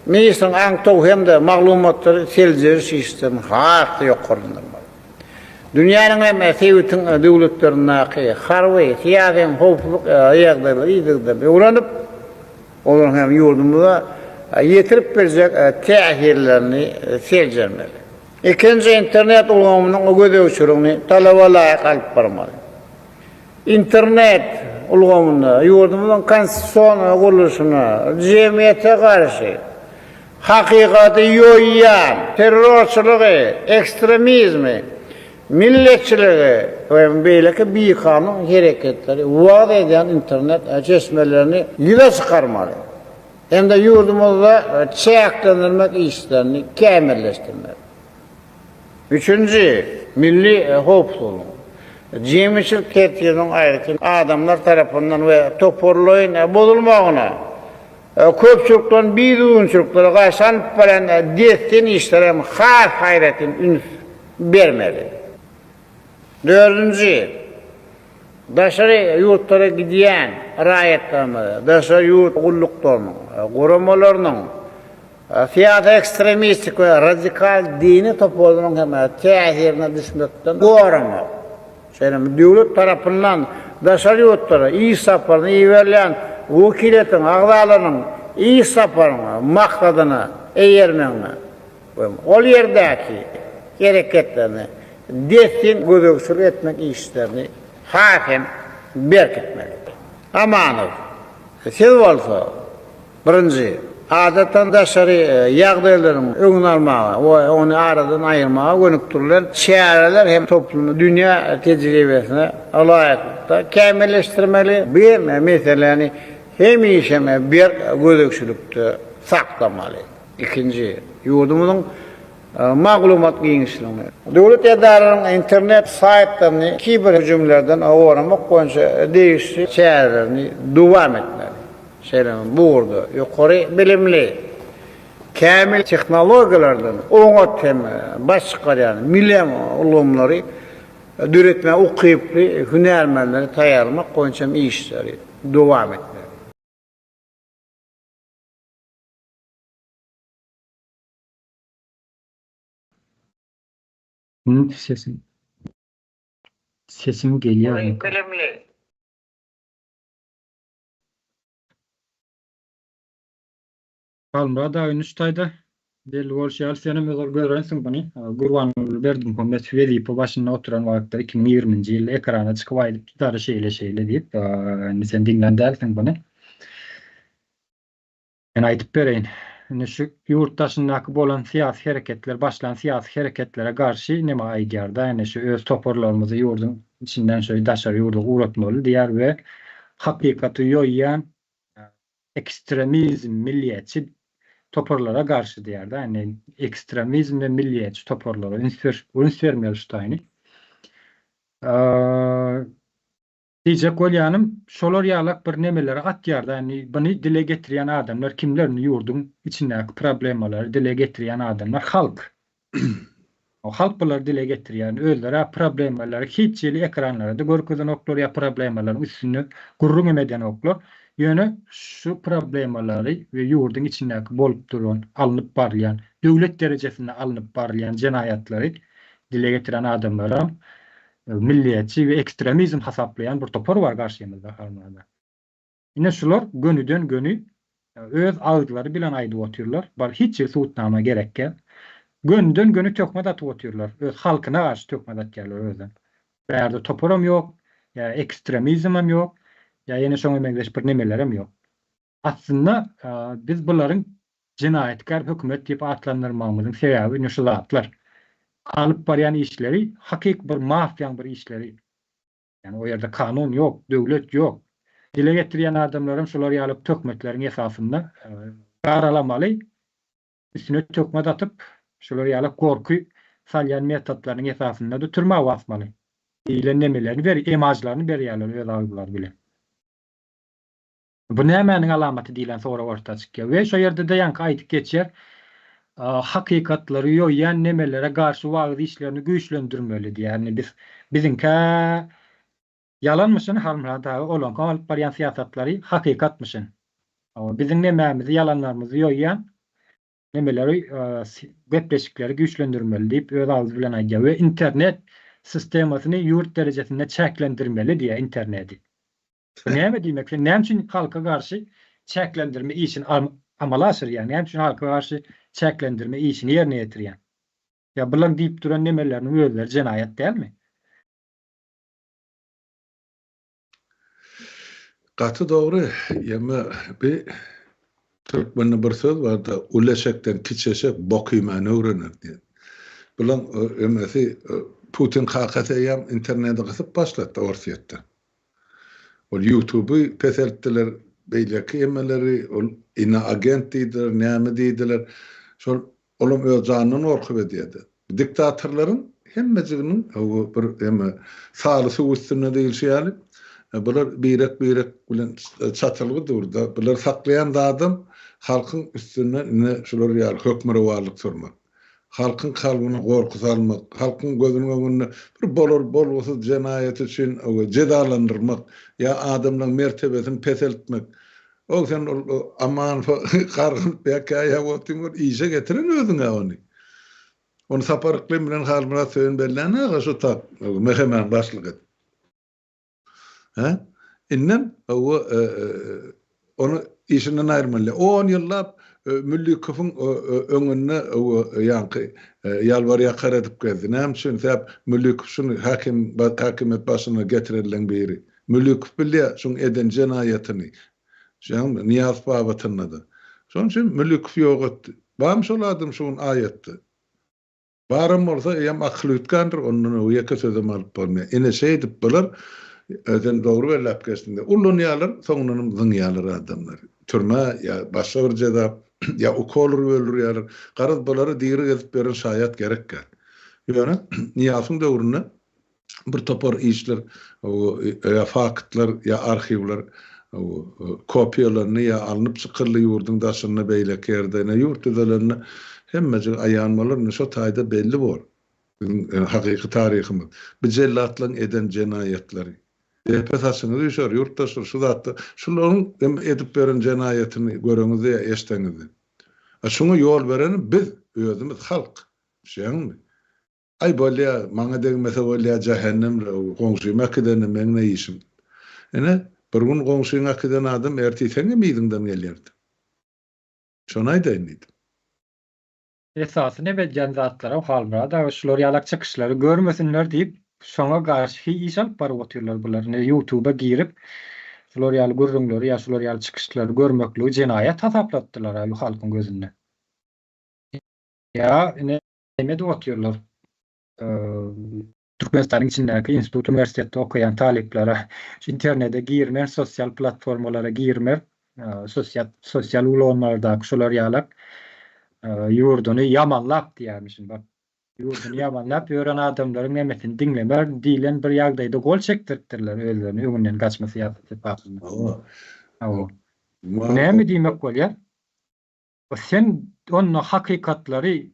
C: ministriň aňtaw hem-de maglumatlary seljeriş işlerini has-da ýokarlandyrmaly. Dünýäniň hem sebitiň döwletlerindäki harby, syýasy hem howpsuzlyk ýagdaýlary yzygiderli öwrenip, Olaryň hem ýurdumyza ýetirip biljek täsirlerini seljermeli. Ikinji, internet ulgamynyň gözegçiligini talaba laýyk alyp barmaly. Internet ulgamynda ýurdumyzyň konstitusion gurluşyna, jemgyýete garşy hakykaty ýoýýan terrorçylygy, ekstremizmi, Milletçiligi we beýleki bikanun hereketleri wagyz edýän internet çeşmelerini ýüze çykarmaly hem-de ýurdumyzda çäklendirmek işlerini kämilleşdirmeli. Üçünji, milli howpsuzlygyň, jemgyýetçilik tertibiniň aýratyn adamlar tarapyndan we toparlaýyn bozulmagyna, köpçülikleýin bidüzgünçiliklere garşy alnyp barýan dessin işlere hem has aýratyn üns bermeli. Dördünji, daşary ýurtlara gidýän raýatlarymyzy daşary ýurt gulluklarynyň, guramalarynyň, syýasy ekstremistik we radikal dini toparlaryň hem täsirine düşmekden goramak, şeýle hem döwlet tarapyndan daşary ýurtlara iş saparyna iberilýän wekiliýetiň agzalarynyň iş saparynyň maksadyna eýermegine we ol ýerdäki hereketlerini dessin gözegçilik etmek işlerini has hem berkitmeli. Amanow, siz bolsa, birinji, adatdan daşary ýagdaýlaryň öňüni almaga we ony aradan aýyrmaga gönükdirilen çäreler hem toplumy dünýä tejribesine laýyklykda kämilleşdirmeli, bu meseläni hemişe berk gözegçilikde saklamaly. Ikinji, ýurdumyzyň maglumat giňişligini, döwlet edaralarynyň internet saýtlaryny kiber hüjümlerden goramak boýunça degişli çärelerini dowam etmeli. Şeýle hem bu ugurda ýokary bilimli, kämil tehnologiýalardan oňat hem baş çykarýan milli ulgamlary döretmäge ukyply hünärmenleri taýýarlamak boýunça hem işleri dowam etmeli.
A: Sesim Sesim gelýär.
D: Uly bilimli.
A: Halmyrat aga indi şu taýda belli bolşy ýaly senem ozal görensiň muny. Gurbanguly Berdimuhamedow wezipe başynda oturan wagtda 2020-nji ýylda ekrana çykyp aýdypdy dary şeýle şeýle diýip. Indi sen diňlän dälsiň muny. Men aýdyp bereýin. Indi şu ýurt daşyndaky bolan syýasy hereketler, başlan syýasy hereketlere garşy neme aýdýar-da, indi şu öz toparlarymyzy ýurduň içinden şöý daşary ýurda ugratmaly diýýär we hakykaty ýoýýan ekstremizm, milliýetçi toparlara garşy diýýär-de, indi ekstremizm we milliýetçi toparlara üns ber, üns bermeli şu taýyny. Diýjek bolýanym, şolar ýalak bir nemeleri atýarda, indi buny dile getirýän adamlar kimler indi ýurduň içindäki problemalary dile getirýän adamlar halk. Halk bulary dile getirýär. Özleri-ä problemalary hiç hili ekranlara-da görkezenoklar ýa problemalaryň üstünde gürrüňem edenoklar. Ýöne şu problemalary we ýurduň içindäki bolup duran, alnyp barylýan, döwlet derejesinde alnyp barylýan jenaýatlary dile getiren adamlaram milliýetçi we ekstremizm hasaplaýan bir topar bar garşymyzda Harmanda. Ine şular gönüden göni öz agyzlary bilen aýdyp otyrlar. Bar hiç hili subutnama gerek däl. Gönüden göni töhmet atyp otyrlar. Öz halkyna garşy töhmet atýarlar özem. Bärde toparam ýok, ýa ekstremizmem ýok, ýa ýene şoňa meňzeş bir nemelerem ýok. Aslynda biz bularyň jenaýatkär hökümet diýip atlandyrmagymyzyň sebäbi ine şu zatlar. Alyp barýan işleri hakyky bir mafiýaň bir işleri. Ýagny o ýerde kanun ýok, döwlet ýok. Dile getirýän adamlaram şular ýaly töhmetleriň esasynda garalamaly, üstüne töhmet atyp, şular ýaly gorky salýan metodlarynyň esasynda-da türmä basmaly diýlen nemelerini ber, emajlaryny berýärler öz agyzlary bilen. Bu nämäniň alamaty diýlen sorag orta çykýar we şo ýerde-de ýaňky aýdyp geçýär, hakykatlary ýoýýan nemelere garşy wagyz işlerini güýçlendirmeli diýýär. Indi biz biziňkä ýalanmyşyn Halmyrat aga olaňky alyp barýan syýasatlary hakykatmyşyn. Hawa, biziň nemämizi ýalanlarymyzy ýoýýan nemeleri gepleşikleri güýçlendirmeli diýip öz agzy bilen aýdýar we internet sistemasyny ýurt derejesinde çäklendirmeli diýýär interneti. Bu näme diýmek? Sen näme üçin halka garşy çäklendirme işini amala aşyrýaň? Näme üçin halka garşy çäklendirme işini ýerine ýetirýäň? Ýa bularyň diýip duran nemeleriniň özleri jenaýat dälmi?
B: Gaty dogry. Ýeme bi Türkmende bir söz barda, uly eşekden kiçi eşek bok iýmäni öwrener diýen. Bulaň emesi Putin kakasy eýýäm interneti gysyp başlatdy Orsýetde. Ol ýutuby peseltdiler, beýleki emeleri, ol inoagent diýdiler, näme diýdiler. Şol olam öz janyndan gorkup edýärdi. Diktatorlaryň hemmejiginiň bir eme saly suw üstünde diýilşi ýaly, bular birek-birek bilen çatylgy dur-da. Bular saklaýan zadam halkyň üstünden ine şular ýaly hökmürowanlyk sürmek. Halkyň kalbyna gorky salmak, halkyň gözüniň öňünde bir bolar-bolgusyz jenaýaty üçin jezalandyrmak ýa adamlaryň mertebesini peseltmek. O sen ol Amanowa gargynyp ýa käýäp otyrň ol işe getiren özüň-ä ony. Ony Sapar Yklym bilen Halmyrat Söýün bellän aga şu tap MHM-niň başlygy edip. Hä? Indem hawa ony işinden aýyrmaly. On ýyllap Müllikowyň öňünde hawa ýaňky ýalbar-ýakar edip gezdi. Näme üçin? Sebäp Müllikow şuny häkim häkimiýet başyna getirenleň biri. Müllikow bilýär şuň eden jenaýatyny. Şeýdäňmi? Nyýazow babatynda-da. Şonuň üçin Müllikow ýok etdi. Barmy şol adam şu gün aýatda? Baram bolsa eýýäm akyly üýtgändir, ondan öň ýeke sözem alyp bolmaýar. Ine şeýdip bular, sen dogry belläp geçdiň, ullanýarlar, soňundanam zyňýarlar adamlary. Türmä ýa başga bir jeza, ýa ukol urup öldürýärler. Garaz bulary diri gezip ýören şaýat gerek däl. Ýöne Nyýazowyň döwründe bir topar işler ýa faktlar ýa arhiwler kopiýalandy ýa alnyp çykyldy ýurduň daşynda beýleki ýerde. Ine ýurt düzelende hemmejigi aýan bolar. Ine şo taýda belli bor biziň hakyky taryhymyz. Bu jellatlaryň eden jenaýatlary. Depe saçyňyz üýşer ýurtdaşlar şu zatda şularyň hem edip beren jenaýatyny göreňizde ýa eşdeňizde. A şuňa ýol bereni biz özümiz halk. Düşýäňizmi? Aý bolýa, maňa degmese bolýa jähennem goňşym äkidende meň ne işim. Ine, bir gün goňşyň äkiden adam ertir seňem yzyňdan gelýärdi. Şony aýdaýyn diýdim.
A: Esasy neme edýän zatlaram Halmyrat aga şular ýalak çykyşlary görmesinler diýip şoňa garşy iş alyp baryp otyrlar bular. Ine ýutuba girip şular ýaly gürrüňleri ýa şular ýaly çykyşlary görmekligi jenaýat hasaplatdylar halkyň gözünde. Ýa ine neme edip otyrlar. Türkmenistanyň içindäki institut, uniwersitetde okaýan talyplara şu internete girme, sosial platformalara girme, sosial sosial ulgamlardaky şular ýalak ýurduny ýamanlap diýýärmişin bak. Ýurduny ýamanlap ýören adamlaryň nemesini diňlemer diýlen bir ýagdaýda gol çekdiripdirler özlerini öňünden gaçma syýasaty esasynda. Hawa. Bu näme diýmek bolýar? Sen onda hakykatlary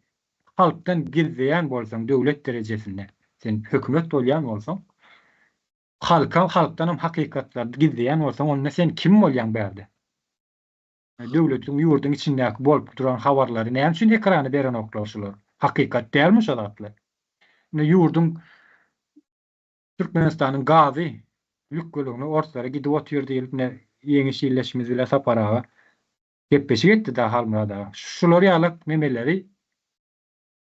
A: halkdan gizleýän bolsaň döwlet derejesinde, sen hökümet bolýan bolsaň, halka halkdanam hakykatlary gizleýän bolsaň onda sen kim bolýaň bärde? Döwletiň ýurduň içindäki bolup duran habarlary näme üçin ekrana berenoklar şular? Hakykat dälmi şo zatlar? Indi ýurduň Türkmenistanyň gazy lükgeligine orslara gidip otyr diýilip ine Ýeňiş ildeşimiz bile Sapar aga Gepleşik etdi da Halmyrat aga. Şular ýalak memeleri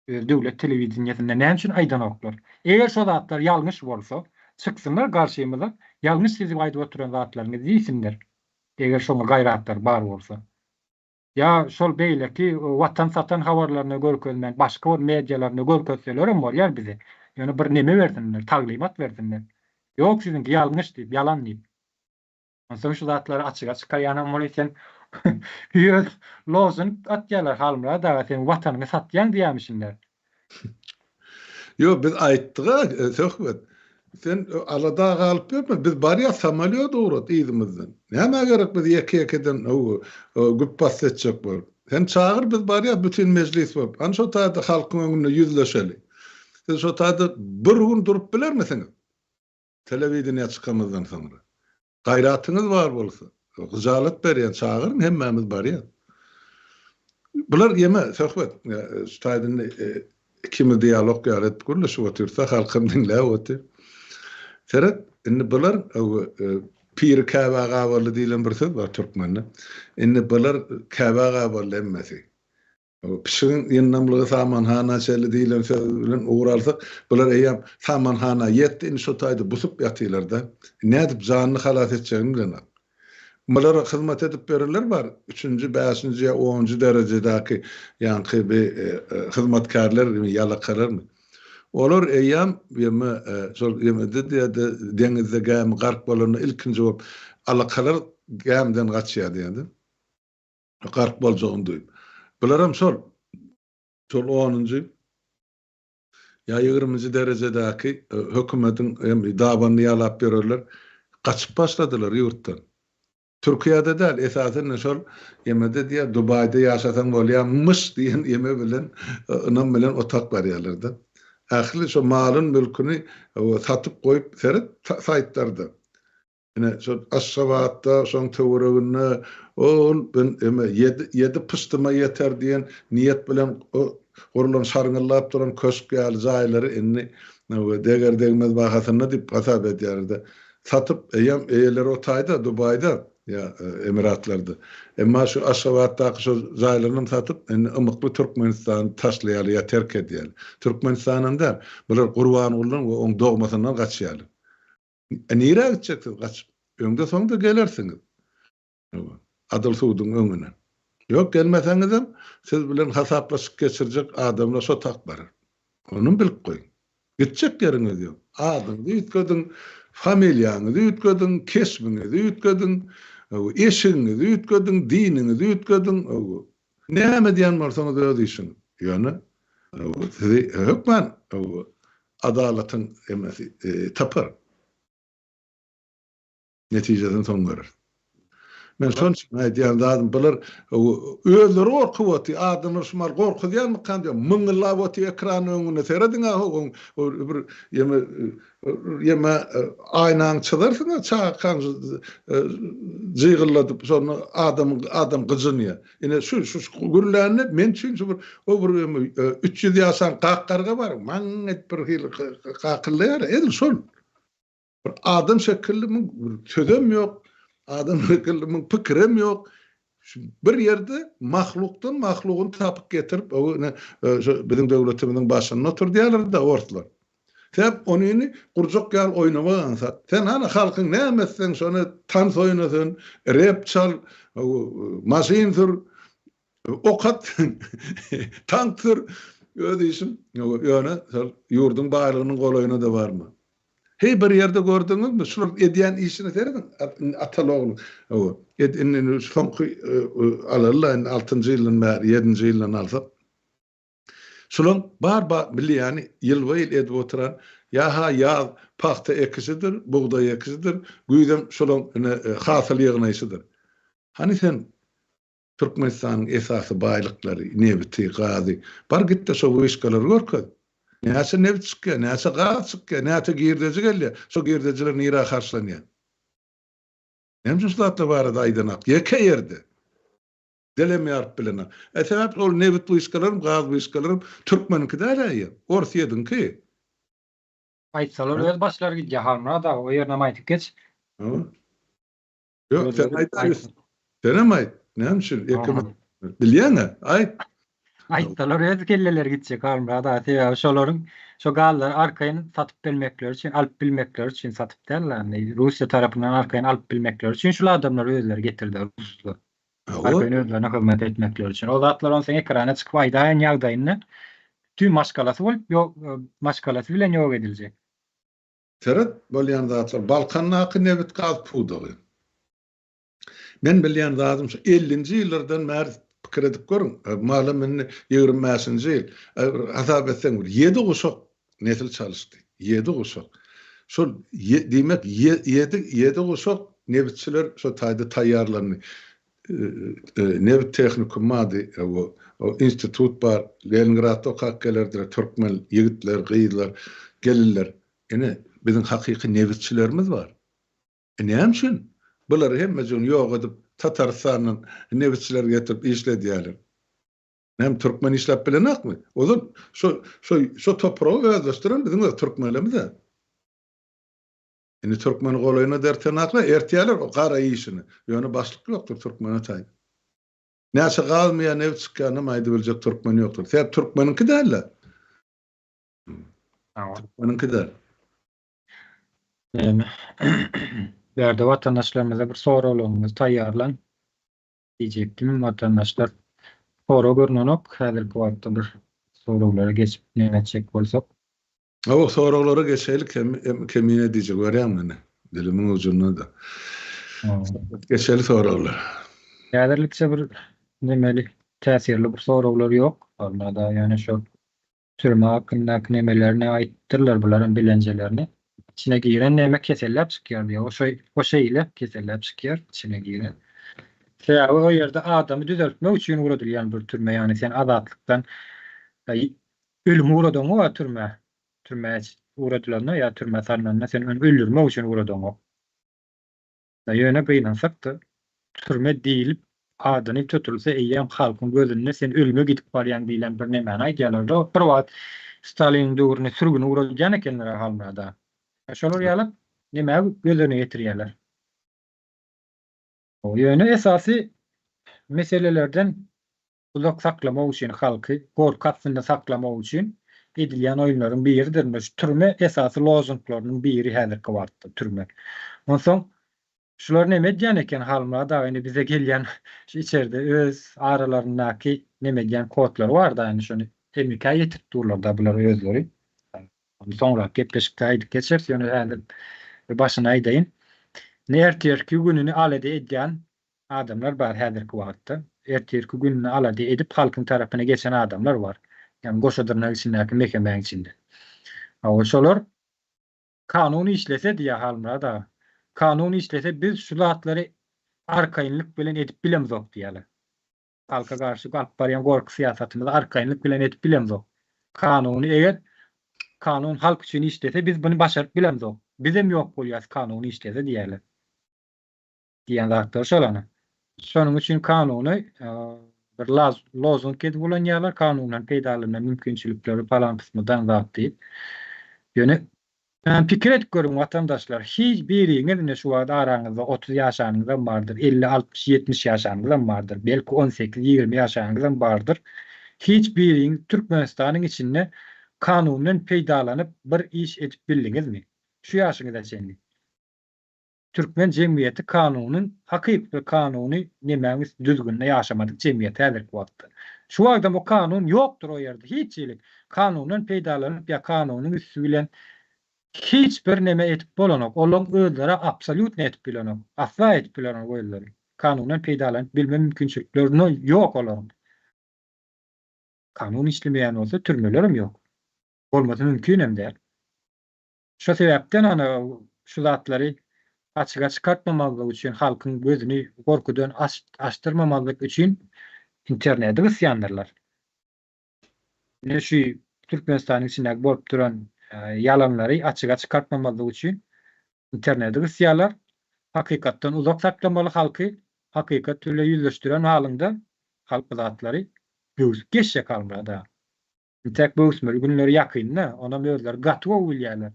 A: öz döwlet telewideniýesinde näme üçin aýdanoklar? Eger şo zatlar ýalňyş bolsa, çyksynlar garşymyza, ýalňyş siziň aýdyp oturan zatlaryňyz diýsinler. Eger şoňa gaýratlary bar bolsa. Ýa şol beýleki watan satan habarlaryna görkezmän başga bir medialaryna görkezselerem bolýar bize. Ýöne bir neme bersinler, taglymat bersinler. Ýok siziňki ýalňyş diýip, ýalan diýip. Onsoň şu zatlary açyga çykarýanam weli sen öz lozung atýarlar Halmyrat aga sen watanyňy satýaň diýýärmişinler.
B: Ýok biz aýtdyga Söhbet. Sen alada galyp ýörme biz barýas samolýot ugrat yzymyzdan. Nämä gerek biz ýeke ýekeden güpbasdy etjek bolup. Sen çagyr biz barýas bütin mejlis bolup. Hany şo taýda halkyň öňünde ýüzleşeli. Siz şo taýda bir gün durup bilermisiňiz? Telewideniýä çykamyzdan soňra. Gaýratyňyz bar bolsa, gyjalat berýän, çagyryň hemmämiz barýas. Bular ýeme, söhbet, şu taýda indi ikimiz dialog ýaly edip gürleşip otyrys-da, halkam diňläp otyr. Seret, indi bular piri Käbä gabarly diýlen bir söz bar türkmende. Indi bular Käbä gabarly hemmesi. Pişigiň ýyndamlygy samanhana çenli diýlen söz bilen ugur alsak, bular eýýäm samanhana ýetdi, indi şo taýda busup ýatylar-da. Nädip janyny halas etjegini bilenok. Bulara hyzmat edip berenler bar, üçünji, bäşinji ýa onunjy derejedäki ýaňky bi hyzmatkärlermi, ýalakalarmy. Olar eýýäm ýeme şol ýemede diýýär-de, deňizde gämi gark bolanda ilkinji bolup alakalar gämiden gaçýar diýýär-de. Gark boljagyny duýup. Bularam şol, şol onunjy ýa ýigriminji derejedäki hökümetiň hem dabanyny ýalap ýörenler gaçyp başladylar ýurtdan. Türkiýede däl, esasynda şol ýemede diýýär, Dubaýda ýaşasaň bolýarmyş diýen ýeme bilen, ynam bilen otak barýarlar-da. Ähli şo malyn-mülküni satyp goýup, seret saýtlarda. Ine, şol Aşgabatda, şoň töwereginde ol ben eme ýedi, ýedi pyşdyma ýeter diýen niýet bilen gurlan şarňyllap duran köşk ýaly jaýlary indi deger-degmez bahasynda diýip hasap edýärler-de. Satyp, eýýäm eýeleri o taýda, Dubaýda ýa Emiratlarda. Emma şu Aşgabatdaky şo jaýlarynam satyp, indi ymykly Türkmenistany taşlaýarlar ýa terk edýärler. Türkmenistanam däl, bular Gurbangulydan we oň dogmasyndan gaçýarlar. Nirä gitjeksiz gaçyp? Öňde-soňda gelersiňiz. Adyl suduň öňüne. Ýok, gelmeseňizem, siz bilen hasaplaşyk geçirjek adamlar şo tak barar. Onam bilip goýuň. Gitjek ýeriňiz ýok. Adyňyzy üýtgediň, familiýaňyzy üýtgediň, keşbiňizi üýtgediň, eşigiňizi üýtgediň, diniňizi üýtgediň. Näme edýän bolsaňyz öz işiňiz. Ýöne sizi hökman adalatyň emesi tapar. Netijesini soň göreris. Men şonuň üçin aýdýan zadym bular özleri gorkup otyr. Adamlar şumal gorkuzýanmykan diýýän. Myňňyllap otyr ekranyň öňünde. Serediň-ä ho bir ýeme ýeme aýnaňy çyzarsyň-a çagakaň jygylladyp şonda adam adam gyjynýar. Ine şu şu gürlände men üçin şu bir o bir 300 ýaşan gak garga bar. Maň edip bir hili gakyllaýar. Edil şol. Bir adam şekilli müň bir sözem ýok, adam şekilli müň pikirem ýok. Şu bir ýerde mahlukdan mahlugyny tapyp getirip, o ine şu biziň döwletimiziň başynda oturdýarlar-da orslar. Sebäp onyny gurjak ýaly oýnamak aňsat. Sen hany halkyň näme etseň şony tans oýna sen, rep çal, maşyn sür, ok at, tank sür, öz işiň. Ýöne şol ýurduň baýlygynyň golaýyna-da barma. Heý bir ýerde gördüňizmi şular edýän işine serediň indi ataly ogly hawa ed indi soňky alaly indi altynjy ýyldan bäri ýedinji ýyldan alsak şulaň bar bar bilýäni ýylba ýyl edip oturan ýa-ha ýaz pagta ekişidir bugdaý ekişidir güýzem şulaň ine hasyl ýygnaýşydyr hany sen Türkmenistanyň esasy baýlyklary, nebiti, gazy. Bar git-de şo wyşkalary görkez. Näçe nebit çykýar, näçe gaz çykýar, näçe girdeji gelýär, şo girdejiler nirä harçlanýar? Näme üçin şu zatlar barada aýdanak? Ýeke ýerde. Dilem ýaryp bilenak. E sebäp ol nebit wyşkalaram, gaz wyşkalaram türkmeniňki däl-ä, Orsýetiňki.
A: Aýtsalar öz başlary gidýär Halmyrat aga, o ýerinem aýdyp geç.
B: Ýok, sen aýt. Senem aýt. Näme üçin? Ekimiz bilýäň-ä, aýt.
A: Aýtsalar öz kelleleri gitjek Halmyrat aga, sebäbi şolaryň şo gazlary arkaýyn satyp bilmekleri üçin, alyp bilmekleri üçin satyp däl-de, Russiýa tarapyndan arkaýyn alyp bilmekleri üçin şul adamlary özleri getirdi ruslar. Arkaýyn özlerine hyzmat etmekleri üçin. O zatlar onsoň ekrana çykyp aýdaýan ýagdaýynda bütin maşgalasy bolup ýok, maşgalasy bilen ýok ediljek.
B: Seret, bolýan zatlar, Balkandaky nebit-gaz pudagy. Men bilýän zadym şu, ellinji ýyllardan bäri pikir edip görüň, malam indi 25-nji ýyl, hasap etseň bir ýedi guşak nesil çalyşdy. Ýedi guşak. Şol, diýmek, ýedi, ýedi guşak nebitçiler şo taýda taýýarlandy. Nebit tehnikumy bardy, o institut bar, Leningradda okap gelerdiler türkmen ýigitler, gyzlar, gelinler. Ine, biziň hakyky nebitçilerimiz bar. E näme üçin bulary hemmejigini ýok edip, Tatarystandan nebitçileri getirip işledýärler? Näme, türkmen işläp bilenokmy? Ozal şo, şo, şo topragy özleşdiren biziň öz türkmenlerimiz-ä. Indi türkmeni golaýyna dertenaklar, ertýärler o gara işini. Ýöne başlyk ýokdur türkmene taý. Näçe gazmy ýa nebit çykýanynam aýdybiljek türkmen ýokdur. Sebäp türkmeniňki däl-de. Türkmeniňki däl.
A: Näme? Bärde watandaşlarymyza bir soraglaryňyzy taýýarlaň diýjekdim. Watandaşlar sorag görnenok. Häzirki wagtda bir soraglara geçip näme etjek bolsak.
B: Hawa soraglara geçeýlik hem kemine diýjek görýäňmi ine dilimiň ujunda-da. Geçeli soraglara.
A: Häzirlikçe bir nemeli täsirli bir soraglar ýok. Almada ýöne şol türme hakyndaky nemelerini aýtdyrlar bularam bilenjelerini. Içine giren neme keselläp çykýar diýýär. O şeý o şeýle keselläp çykýar içine giren. Sebäbi o ýerde adamy düzeltmek üçin ugradylýan bir türme ýagny sen azatlykdan Ölümi ugradaňok-a türmä. Türmä ugradylanda ýa türmä salnanda sen ony öldürmek üçin ugradaňok. Ýöne gynansak-da, türme diýlip adyny tutulsa eýýäm halkyň gözünde sen ölüme gidip barýaň diýlen bir nemäni aýdýarlar-da. Bir wagt Staliniň döwründe sürgüne ugradylýan ekenler-ä Halmyrada. Şolar ýaly nemä göz öňüne getirýärler. Ýöne esasy meselelerden uzak saklamak üçin, halky gorky astynda saklamak üçin edilýän oýunlaryň biridir. Indi şu türme esasy lozunglarynyň biri häzirki wagtda türme. Onsoň şular neme edýän eken Halmyrat aga indi bize gelýän şu içerde öz aralaryndaky neme edýän kodlary barda indi şony MK ýetirip durlarda bular özleri. Ony soňrak gepleşikde aýdyp geçeris ýöne häzir bir başyny aýdaýyn. Indi ertirki gününi alada edýän adamlar bar häzirki wagtda. Ertirki gününi alada edip halkyň tarapyna geçen adamlar bar. Ýagny goşa dyrnak içindäki mekemäň içinde. Hawa şolar kanun işlese diýýär Halmyrat aga. Kanun işlese biz şu zatlary. Arkaýynlyk bilen edip bilemzok diýýärler. Halka garşy alyp barýan gorky syýasatymyzy arkaýynlyk bilen edip bilemzok. Kanuny eger kanun halk üçin işlese biz buny başaryp bilemzok. Bizem ýok bolýas kanun işlese diýýärler. Diýen zatlary şol ana. Şonuň üçin kanuny bir lozung edip ulanýarlar, kanundan peýdalanma mümkinçilikleri palan pysmydan zat diýip. Ýöne pikir edip görüň watandaşlar, hiç biriňiz ine şu wagt araňyzda 30 ýaşanyňyzam bardyr, 50, 60, 70 ýaşanyňyzam bardyr, belki 18, 20 ýaşanyňyzam bardyr. Hiç biriňiz Türkmenistanyň içinde kanundan peýdalanyp bir iş edip bildiňizmi? Şu ýaşyňyza çenli. Türkmen jemgyýeti kanunyň hakyky kanuny nemäň üst düzgünde ýaşamadyk jemgyýet häzirki wagtda. Şu wagtam o kanun ýokdur o ýerde hiç hili kanundan peýdalanyp ýa kanunyň üsti bilen hiç bir neme edip bolanok olaň özleri absolýutno edip bilenok asla edip bilenok özleri kanundan peýdalanyp bilme mümkinçilikleri ýok olaryň. Kanun işlemeýän bolsa türmelerem ýok. Bolmasy mümkinem däl. Şo sebäpden ana şu zatlary açyga çykartmamazlyk üçin, halkyň gözüni gorkudan açdyrmamazlyk üçin interneti gysýandyrlar. Ine şu Türkmenistanyň içindäki bolup duran ýalanlary açyga çykartmamazlyk üçin interneti gysýarlar. Hakykatdan uzak saklamaly halky, hakykat bile ýüzleşdiren halyňda halk bu zatlary böwsüp geçjek Halmyrat aga. Entäk böwüsmeli günleri ýakynda, onam özleri gaty gowy bilýärler.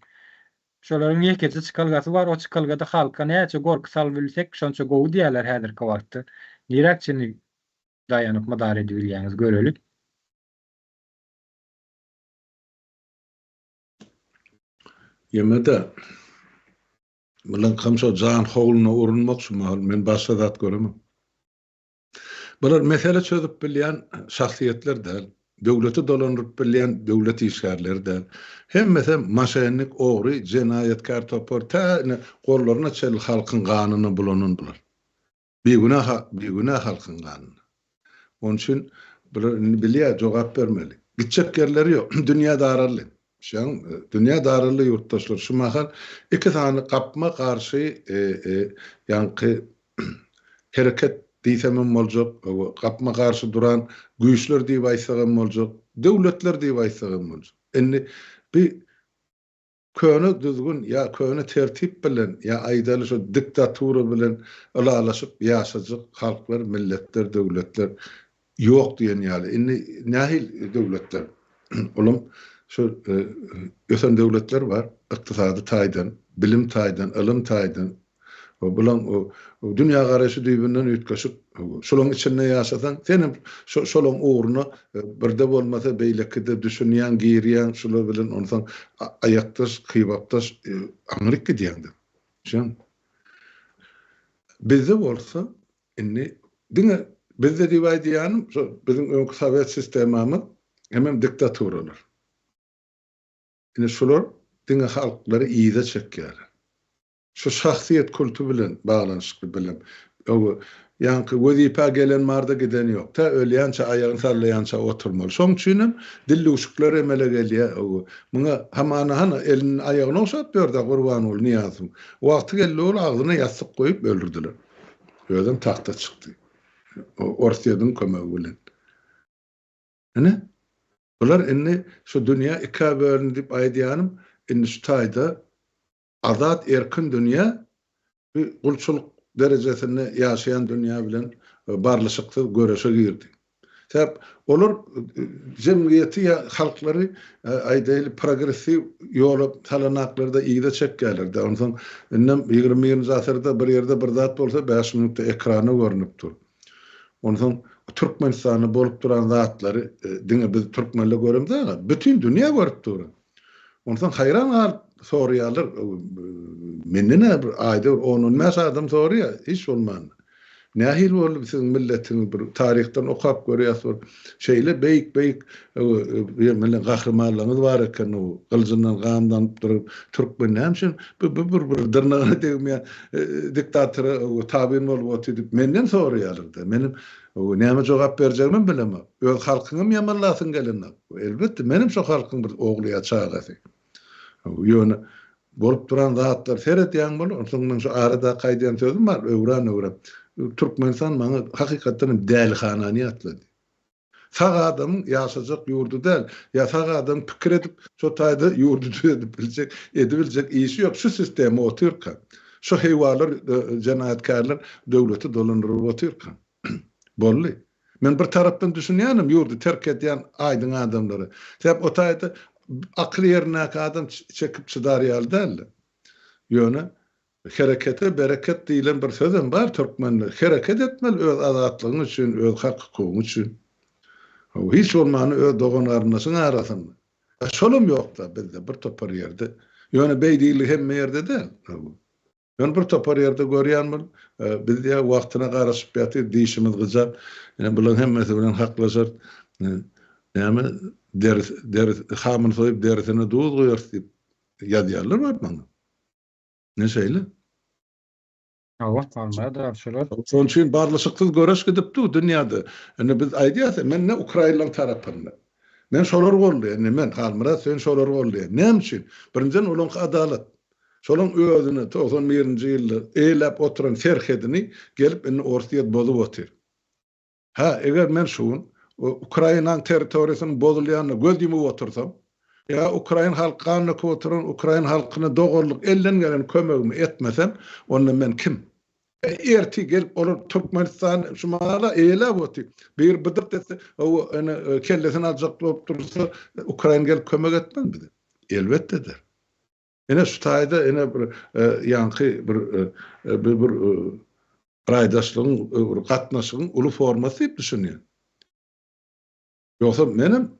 A: Şolaryň ýekeje çykalgasy bar, o çykalgada halka näçe gorky salybilsek, şonça gowy diýýärler häzirki wagtda. Niräk çenli daýanyp mydar edibilýäňiz göreli.
B: Ýeme-de, bulaňkam şo jan howluna urunmak şu mahal, men başga zat göremok. Bular mesele çözüp bilýän şahsyýetler däl, döwleti dolandyryp bilýän döwlet işgärleri däl. Hemmesem moşennik, ogry, jenaýatkär topar, tä ine gollaryna çenli halkyň ganyna bulanan bular. Bigünä bigünä halkyň ganyna. Onuň üçin bular indi bilýär jogap bermeli. Gitjek ýerleri ýok. Dünýä daraldy. Şeň dünýä daraldy ýurtdaşlar. Şu mahal iki sany gapma garşy ýaňky hereket diýsemem boljak, gapma-garşy duran güýçler diýip aýtsagam boljak, döwletler diýip aýtsagam boljak. Indi bi köne düzgün ýa köne tertip bilen ýa aýdaly şo diktatura bilen ylalaşyp ýaşajak halklar, milletler, döwletler ýok diýen ýaly. Indi nähili döwletler? Olam şu ösen döwletler bar, ykdysady taýdan, bilim taýdan, ylym taýdan. Bulaň dünýä garaýşy düýbünden üýtgeşik. Şolaň içinde ýaşasaň, sen hem şolaň ugruna birde bolmasa beýlekide düşünýäň, girýäň, şular bilen onsoň aýakdaş, kybapdaş aňryk gidýäň-de. Düşünýäňmi? Bizde bolsa Indi diňe bizde diýip aýdýanym şo biziň öňki sowet sistemamyz hemem diktaturalar. Indi şular diňe halklary yza çekýärler. Şu şahsyýet kulty bilen baglanyşykly bilim. Öň ýaňky wezipä gelen barda giden ýok. Tä ölýänçä aýagyny sallaýança oturmaly. Şoň üçinem dillüwşükler emele gelýär. Muňa hamana hany elini aýagyny ogşap ýörd-ä Gurbanguly Nyýazowyň. Wagty geldi ol agzyna ýassyk goýup öldürdiler. Özem tagta çykdy. Orsýetiň kömegi bilen. Ine, bular indi şu dünýä ikä bölündi diýip aýdýanym, indi şu taýda azat erkin dünýä bu gulçulyk derejesinde ýaşaýan dünýä bilen barlyşyksyz göreşe girdi. Sebäp olar jemgyýeti ýa halklary aýdaýly progressiw ýola salanaklarda yza çekýärler-de. Onsoň indem ýigrimi birinji asyrda bir ýerde bir zat bolsa bäş minutda ekrana görnüp dur. Onsoň Türkmenistanda bolup duran zatlary diňe biz türkmenler göremzok-a, bütin dünýä görüp dur. Onsoň haýran galyp soraýarlar, menden-ä bir aýda bir on-on bäş adam soraýar, hiç bolmanda. Nähili boldy siziň milletiňiz bir taryhdan okap görýäs bir şeýle beýik-beýik milli gahrymanlaryňyz bar eken, gylyjyndan gan damyp duran türkmen näme üçin bu bir bir dyrnagyna degmeýän diktatora tabyn bolup otyr diýip menden soraýarlar-da. Menem Näme jogap berjegimem bilemok. Öz halkyňam ýamanlasyň gelenok. Elbetde, menem şo halkyň bir ogly ýa çagasy. Ýöne bolup duran zatlar seredýäň bol, onsoň meň şu aradaky aýdýan sözüm bar, öwran-öwran. Türkmenistan maňa hakykatdan hem dälihanany ýatlady. Sag adamyň ýaşajak ýurdy däl. Ýa sag adam pikir edip şo taýda ýurdy düzedip biljek, edibiljek işi ýok şu sistema otyrka. Şu heýwanlar, jenaýatkärler döwleti dolandyryp otyrka. Boldy. Men bir tarapdan düşünýänem ýurdy terk edýän aýdyň adamlara. Sebäp o taýda akyl ýerindäki adam çekip çydar ýaly däldi. Ýöne herekete bereket diýlen bir sözem bar türkmende. Hereket etmeli öz azatlygyň üçin, öz hak-hukugyň üçin. Hiç bolmanda öz dogan-garyndaşyň arasynda. Şolam ýok-da bizde bir topar ýerde. Ýöne beý diýilgi hemme ýerde däl. Ýöne bir topar ýerde görýän bol, biz diýýär wagtyna garaşyp ýatyr, dişimiz gyjap, ine bularyň hemmesi bilen haklaşar, näme, derisi, derisi, hamyny soýup derisine duz guýarys diýip ýazýarlar bar maňa. Ine şeýle.
A: Hawa, almaýar şolar.
B: Şonuň üçin barlyşyksyz göreş gidip dur dünýäde. Indi biz aýdýas, men ne ukrainlaryň tarapynda. Men şolary goldaýan, indi men, Halmyrat Söýün şolary goldaýan. Näme üçin? Birinjiden olaňky adalat. Şolaň özüne 91-nji ýylda eýläp oturan serhedini gelip indi Orsýet bozup otyr. Hä, eger men şu gün Ukrainanyň territoriýasynyň bozulýanyna göz ýumup otursam, ýa ukrain halky gan döküp oturan ukrain halkyna doganlyk elden gelen kömegimi etmesem, onda men kim? E, ertir gelip olar Türkmenistan şu mahala eýeläp otyr. Biri bydyrt etse, o ene e, kellesini aljak bolup dursa, Ukraina gelip kömek etmez bize. Elbetde eder. Ine şu taýda ine bir e, ýaňky bir e, e, bir, bir raýdaşlygyň, bir gatnaşygyň uly formasy diýip düşünýän. Ýogsa menem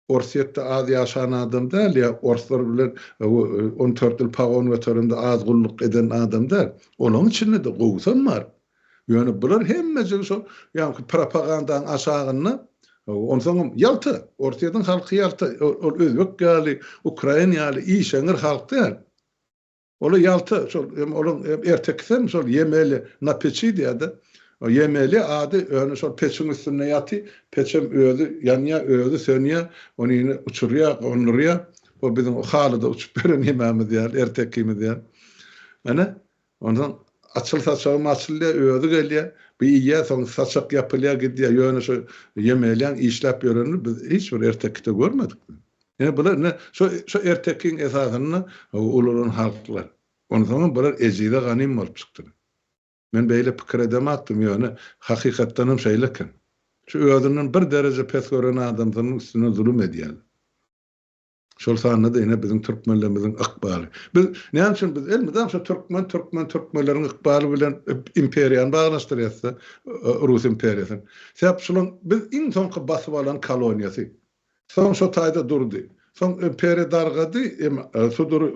B: Orsýetde az ýaşan adam däl ýa orslar bilen 14 ýyl pagon göterende az gulluk eden adam däl. Olaň içinde-de gowusam bar. Ýöne bular hemmejigi şol ýaňky propagandanyň aşagynda, onsoňam ýalta, Orsýetiň halky ýalta, ol özbek ýaly, ukrain ýaly işeňňir halk däl. Olar ýalta, şol hem olaň ertekisem şol Ýemeli na peçi diýýär-de. Ýemeli ady ýöne şol peçiň üstünde ýaty, peçem özi ýanýar, özi sönýär, ony ýene uçurýar, gondurýar. O biziň halyda uçup ýören ýemämiz ýaly, ertekimiz ýaly. Ene, Onsoň açyl saçagym açylýar, özi gelýär. Bu iýýär, soň saçak ýapylýar, gidýär. Ýöne şu Ýemelýaň işläp ýörenini biz hiç bir ertekide görmedik. Ine bular ine şo şo ertekiň esasynda ulalan halklar. Onsoňam bular ejize ganym bolup çykdylar. Men beýle pikir edemakdym, ýöne hakykatdanam şeýle eken. Şu özünden bir dereje pes gören adamsynyň üstünden zulum edýärler. Şol sanda-da ine biziň türkmenlerimiziň ykbaly. Biz näme üçin biz elmydam şo türkmen türkmen türkmenleriň ykbaly bilen imperiýany baglanyşdyrýasda Rus imperiýasyny. Sebäp şulaň biz iň soňky basyp alan koloniýasy. Soň şo taýda durdy. Soň imperiýa dargady, sudury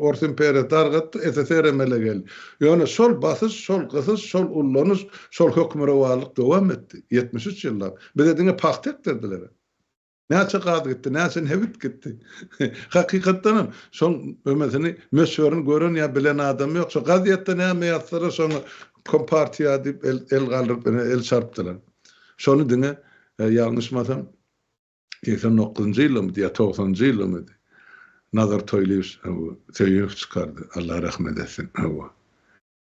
B: Ors imperiýasy dargatdy, SSR emele geldi. Ýöne şol basyş, şol gysyş, şol ullanyş, şol hökmürowanlyk dowam etdi. 73 ýyllap. Bize diňe pagta ekdirdiler. Näçe gaz gitdi, näçe nebit gitdi. Hakykatdan hem şoň ömesini, möçberini gören ýa bilen adam ýok. Şo gazetde näme ýazsalar şoňa kompartiýa diýip el, el galdyryp ine el çarpdylar. Şony diňe e, ýalňyşmasam 89-njy ýyldamydy ýa 90-njy ýyldamydy. Nazar Toýlyýew Söýünow çykardy. Allah rahmet etsin. Hawa.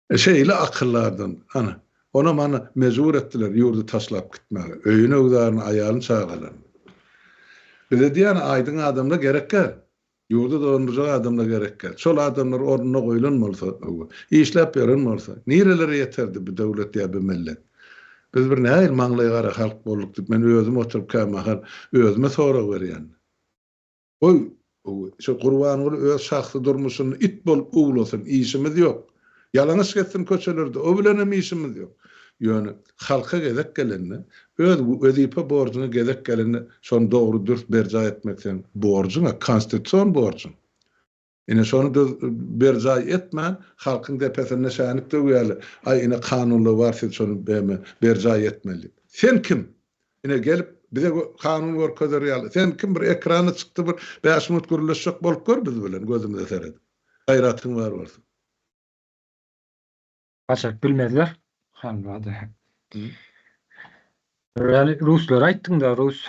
B: E, şeýle akylly adam, ana, onam ana mejbur etdiler ýurdy taşlap gitmäge, öýüni-öwzaryny, aýalyny, çagalaryny. Bize diýýän aýdyň adamlar gerek däl. Ýurdy dolandyrjak adamlar gerek däl. Şol adamlar ornuna goýlan bolsa, hawa, işläp ýören bolsa, nirelere ýeterdi bu döwlet ýa bu millet? Biz bir nähili maňlaýy gara halk bolduk diýip, men özüm oturyp kämahal özüme sorag berýän. Goý, şo Gurbanguly öz şahsy durmuşynda it bolup uwlasyn, işimiz ýok. Ýalaňaç gezsin köçelerde, o bilenem işimiz ýok. Ýöne halka gezek gelende, öz wezipe borjuňa gezek gelende şony dogry dürs berjaý etmek seň borjuň-a, konstitusion borjuň. Ine şony düz berjaý etmän halkyň depesinde şänik döwýärler. Aý ine kanunlar bar siz şony beme berjaý etmeli diýip. Sen kim? Ine gelip bize kanun görkezer ýaly. Sen kim bir ekrana çykdy bir bäş minut gürleşjek bolup gör biz bilen gözümize seredip. Gaýratyň bar bolsa.
A: Başaryp bilmezler. Halbada. Ýaly ruslar aýtdyňda rus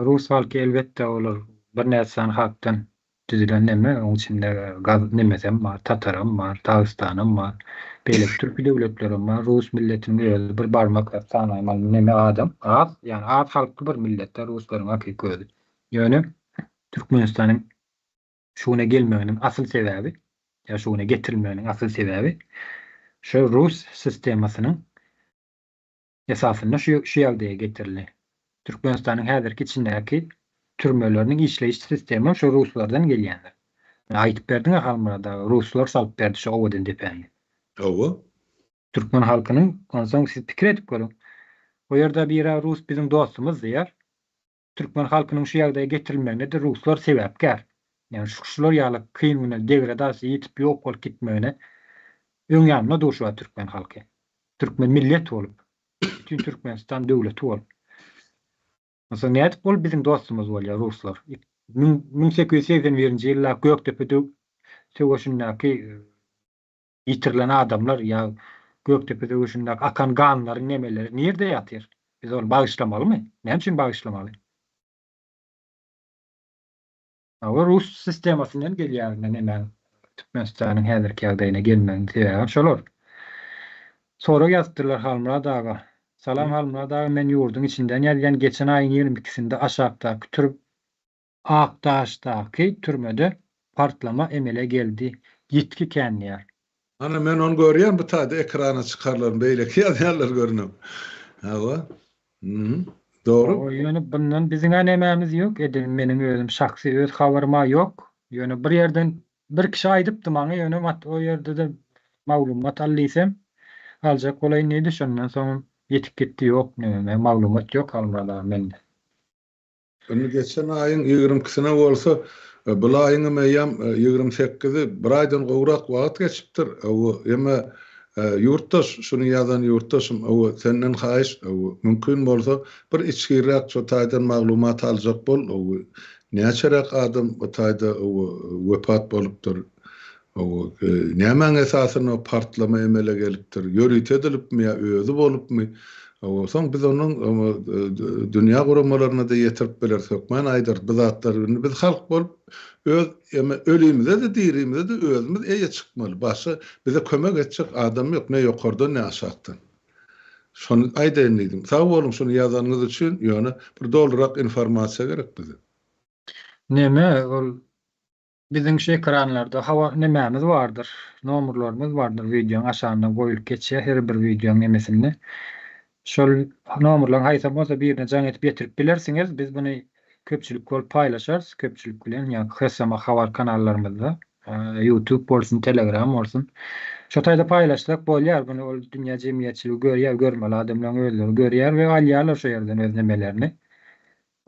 A: rus halky elbetde olar birnäçe sany halkdan düzülen neme oň içinde gaz nemesem bar, tataram bar, dagystanam bar. Beýleki türki döwletlerem bar. Rus milletiniň özi bir barmak sanaýmaly neme adam az, ýagny az halkly bir milletde ruslaryň hakyky özi. Ýöne Türkmenistanyň şu güne gelmeginiň asyl sebäbi, ýa şu güne getirilmeginiň asyl sebäbi şu rus sistemasynyň esasynda şu şu ýagdaýa getirildi. Türkmenistanyň häzirki içindäki türmeleriniň işleýiş sistemam şu ruslardan gelýändir. Aýdyp berdiň-ä Halmyrat aga, ruslar salyp berdi şu owadan depäni.
B: Hawa.
A: Türkmen halkynyň, onsoň siz pikir edip görüň. O ýerde bir-ä rus biziň dostumyz diýýär. Türkmen halkynyň şu ýagdaýa getirilmegine-de ruslar sebäpkär. Ýagny şular ýaly kyn güne degradasiýa ýetip ýok bolup gitmegine öň ýanynda duşubar türkmen halky. Türkmen millet bolup, bütin Türkmenistan döwleti bolup. Onsoň nädip ol biziň dostumyz bolýar ruslar? 1881-nji ýylda Gökdepe söweşindäki Ýitirilen adamlar ýa Gökdepe söweşindäki akan ganlaryň nemeleri nirde ýatyr? Biz ony bagyşlamalymy? Näme üçin bagyşlamaly? Hawa, rus sistemasyndan gelýär indi nemäň Türkmenistanyň häzirki ýagdaýyna gelmegiň sebäbem şolar. Sorag ýazypdyrlar Halmyrat aga. Salam Halmyrat aga men ýurduň içinden ýazýan geçen aýyň 22 sinde aşakdaky tür Akdaşdaky türmede partlama emele geldi, ýitgi kän diýýär.
B: Ana men ony görýän bu taýda ekrana çykarlan beýleki ýazýanlar görünip. Hawa. Mhm. Dogry.
A: Hawa ýöne bundan biziňä nemämiz ýok edil meniň özüm şahsy öz habaryma ýok. Ýöne bir ýerden bir kişi aýdypdy maňa ýöne o ýerde-de maglumat al diýsem aljak bolaýyn diýdi şondan soňam ýetip gitdi ýok neme maglumat ýok Halmyrat aga mende.
B: Indi geçen aýyň ýigrimkisine bolsa, bul aýyňam eýýäm ýigrimsekizi, bir aýdan gowrak wagt geçipdir. Hawa, emme ýurtdaş, şuny ýazan ýurtdaşym, hawa, senden haýyş, hawa, mümkin bolsa, bir içgirräk şo taýdan maglumat aljak bol, hawa, näçeräk adam o taýda, hawa, wepat bolupdyr, Hawa, nämäň esasynda o partlama emele gelipdir? Ýörite edilipmi ýa özi bolupmy? Hawa, soň biz onuň dünýä guramalaryna-da ýetirip bileris, hökman aýdarys bu zatlary. Indi biz halk bolup öz eme ölimize-de, dirimize-de özümiz eýe çykmaly. Başga bize kömek etjek adam ýok, ne ýokardan, ne aşakdan. Şony aýdaýyn diýdim. Sag boluň şuny ýazanyňyz üçin, ýöne bir dolurak informasiýa gerek bize.
A: Neme ol Biziň şu ekranlarda habar nemämiz bardyr, nomerlerimiz bardyr wideoň aşagynda goýulyp geçýär her bir wideoň nemesinde. Şol nomerleriň haýsam bolsa birine jaň edip ýetirip bilersiňiz. Biz muny köpçülik bolup paýlaşarys, köpçülik bilen ýa HSM habar kanallarymyzda, YouTube bolsun, Telegram bolsun. Şo taýda paýlaşsak bolýar, muny ol dünýä jemgyýetçiligi görýär, görmeli adamlaryň özleri görýär we alýarlar şo ýerden öz nemelerini.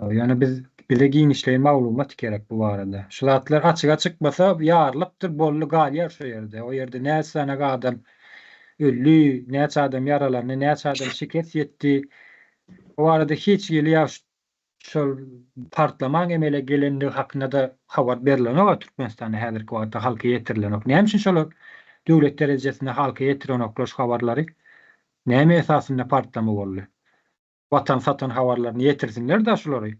A: Ýöne biz bize giňişleýin maglumat gerek bu barada. Şu zatlar açyga çykmasa ýarylypdyr boldy galýar şo ýerde. O ýerde näçe sany adam öldi, näçe adam ýaralandy, näçe adam şikes ýetdi. O barada hiç hili ýa şol partlamaň emele gelendigi hakynda-da habar berilenok Türkmenistanda häzirki wagtda halka ýetirilenok. Näme üçin şolar döwlet derejesinde halka ýetirenoklar şu habarlary? Näme esasynda partlama boldy? Watan satan habarlaryny ýetirsinler-dä şulary.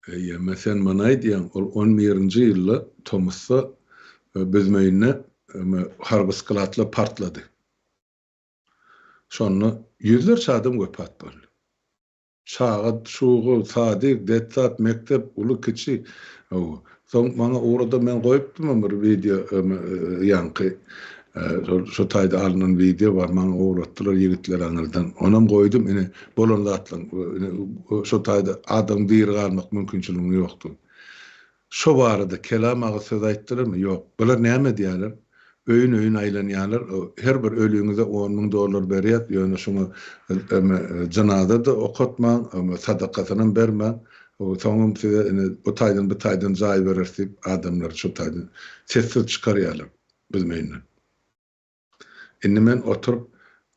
B: Eýýäm sen mana aýdýaň, ol on birinji ýylda tomusda Büzmeýinde harby skladlar partlady. Şonda ýüzlerçe adam wepat boldy. Çaga, şugy, sadik, detsat, mekdep, uly, kiçi. Hawa. Soň maňa ugrada men goýupdymam bir wideo ýaňky şol şo taýda alnan wideo bar maňa ugratdylar ýigitler aňyrdan. Onam goýdum ine bolan zatlaň ine şo taýda adamyň diri galmak mümkinçiliginiň ýokdugy. Şo barada kelam agyz söz aýtdylarmy? Ýok. Bular näme edýärler? Öýün-öýün aýlanýarlar. Her bir ölüňize 10 müň dollar berýäs, ýöne şuňa jynaza-da okatmaň, sadakasynam bermäň. Soňam size ine o taýdan bu taýdan jaý bereris diýip, adamlary şo taýdan sessiz çykarýarlar Büzmeýinden. Indi men oturyp,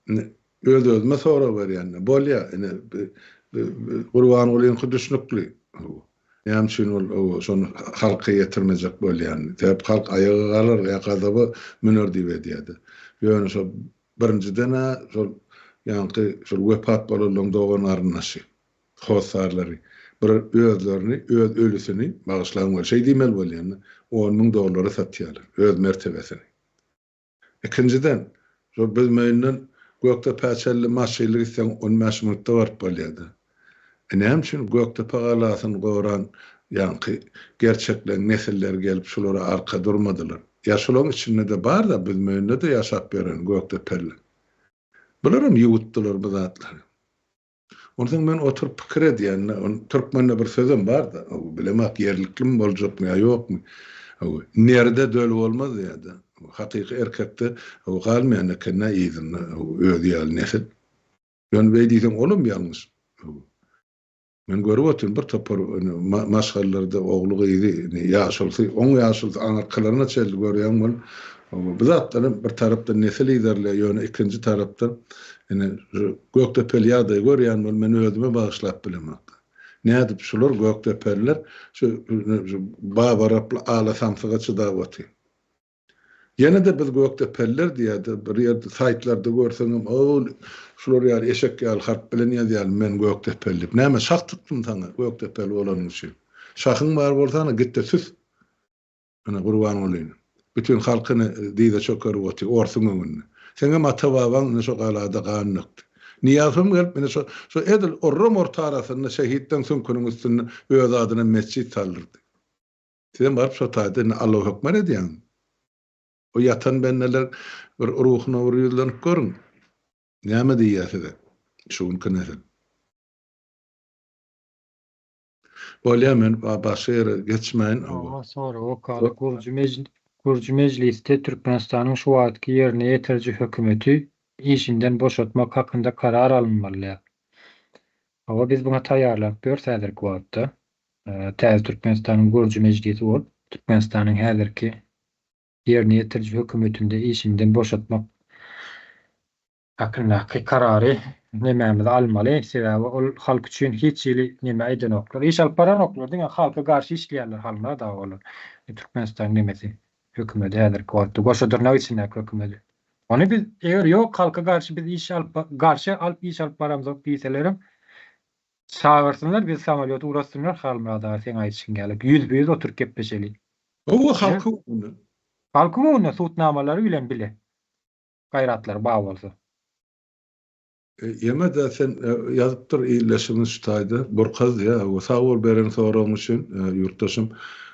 B: indi öz-özüme sorag berýän. Bolýa, ine, Gurbangulyňky düşnükli. Näme üçin ol şony halka ýetirmejek bolýan? Sebäp halk aýaga galar ýa gazaba müner diýip edýärdi. Ýöne şo birinjiden-ä şol ýaňky şol wepat bolanlaryň dogan-garyndaşy, hossarlary bir özlerini, öz ölüsini, bagyşlaň weli şeý diýmeli bolýan-da, 10 müň dollara satýarlar öz mertebesini. Ikinjiden, şo Büzmeýinden Gökdepä çenli maşynly gitseň on bäş minutda baryp bolýar-da. E näme üçin Gökdepe galasyny goran ýaňky gerçekleň nesilleri gelip şulara arka durmadylar? Ýa şulaň içinde-de bar-da Büzmeýinde-de ýaşap ýören gökdepeli. Bularam ýuwutdylar bu zatlary. Onsoň men oturyp pikir edýän-de, türkmende bir sözem bar-da, bilemok ýerliklimi boljakmy ýa ýokmy, nerde döl bolmaz diýýär-de. Hakyky erkekde galmaýan eken-dä yzynda özi ýaly nesil. Ýöne beý diýseň olam ýalňyş. Men görüp otyryn bir topar maşgalalarda ogly gyzy ýaşulysy oň ýaşulysy aňyrkylaryna çenli görýäň bol bu zatlaram bir tarapdan nesil yzarlaýar ýöne ikinji tarapdan ine şu gökdepeli ýagdaýy görýän bol men özüme bagyşlap bilemok. Nädip şular gökdepeliler şu babaraply ala samsyga çydap otyr. Ýene-de biz gökdepeliler diýýärdi, bir ýerde saýtlarda görseňem ol şular ýaly eşek ýaly harp bilen ýazýarly men gökdepeli diýip. Näme şah tutdum saňa gökdepeli bolanyň üçin. Şahyň bar bolsa ana gitde süs. Ana Gurbangulyny. Bütin halky ine dyza çökerip otyr orsuň öňünde. Seňem ata-babaň ine şo galada gan dökdi. Nyýazowam gelip ine şo şo edil orram orta arasynda şehitleň süňküniň üstünde öz adyna metjit saldyrdy. Sizem baryp şo taýda indi Allahökmer edýäňmi? O ýatan bendeler bir ruhuna bir ýüzlenip görüň. Näme diýýär size şu günki nesil? Bolýa men başga ýere geçmäýin.
A: Hawa sorag okaly gurujy gurujy mejlisde Türkmenistanyň şu wagtky ýerine ýetiriji hökümeti işinden boşatmak hakynda karar alynmaly. Hawa biz buňa taýýarlanyp ýörüs häzirki wagtda. Täze Türkmenistanyň gurujy mejlisi bolup, Türkmenistanyň häzirki ýerine ýetiriji hökümetinde işinden boşatmak hakyndaky karary nemämizi almaly. Sebäbi ol halk üçin hiç hili neme edenoklar. Iş alyp baranoklar, diňe halka garşy işleýärler halmyrat aga olar. Türkmenistanyň nemesi, hökümeti häzirki wagtda goşa dyrnak içindäki hökümeti. Ony biz eger ýok halka garşy biz iş alyp garşy alyp iş alyp baramzok diýselerem Çagyrsynlar bizi samolýot ugratsynlar Halmyrat aga seň aýdyşyň ýaly ýüzbe ýüz oturyp gepleşeli.
B: Hawa halkyň öňünde.
A: Halkyň öňünde sudnamalary bilen bile. Gaýratlary bar bolsa.
B: Ýeme-de sen ýazypdyr ildeşimiz şu taýda Burkaz diýýär hawa sag bol beren soragyň üçin ýurtdaşym.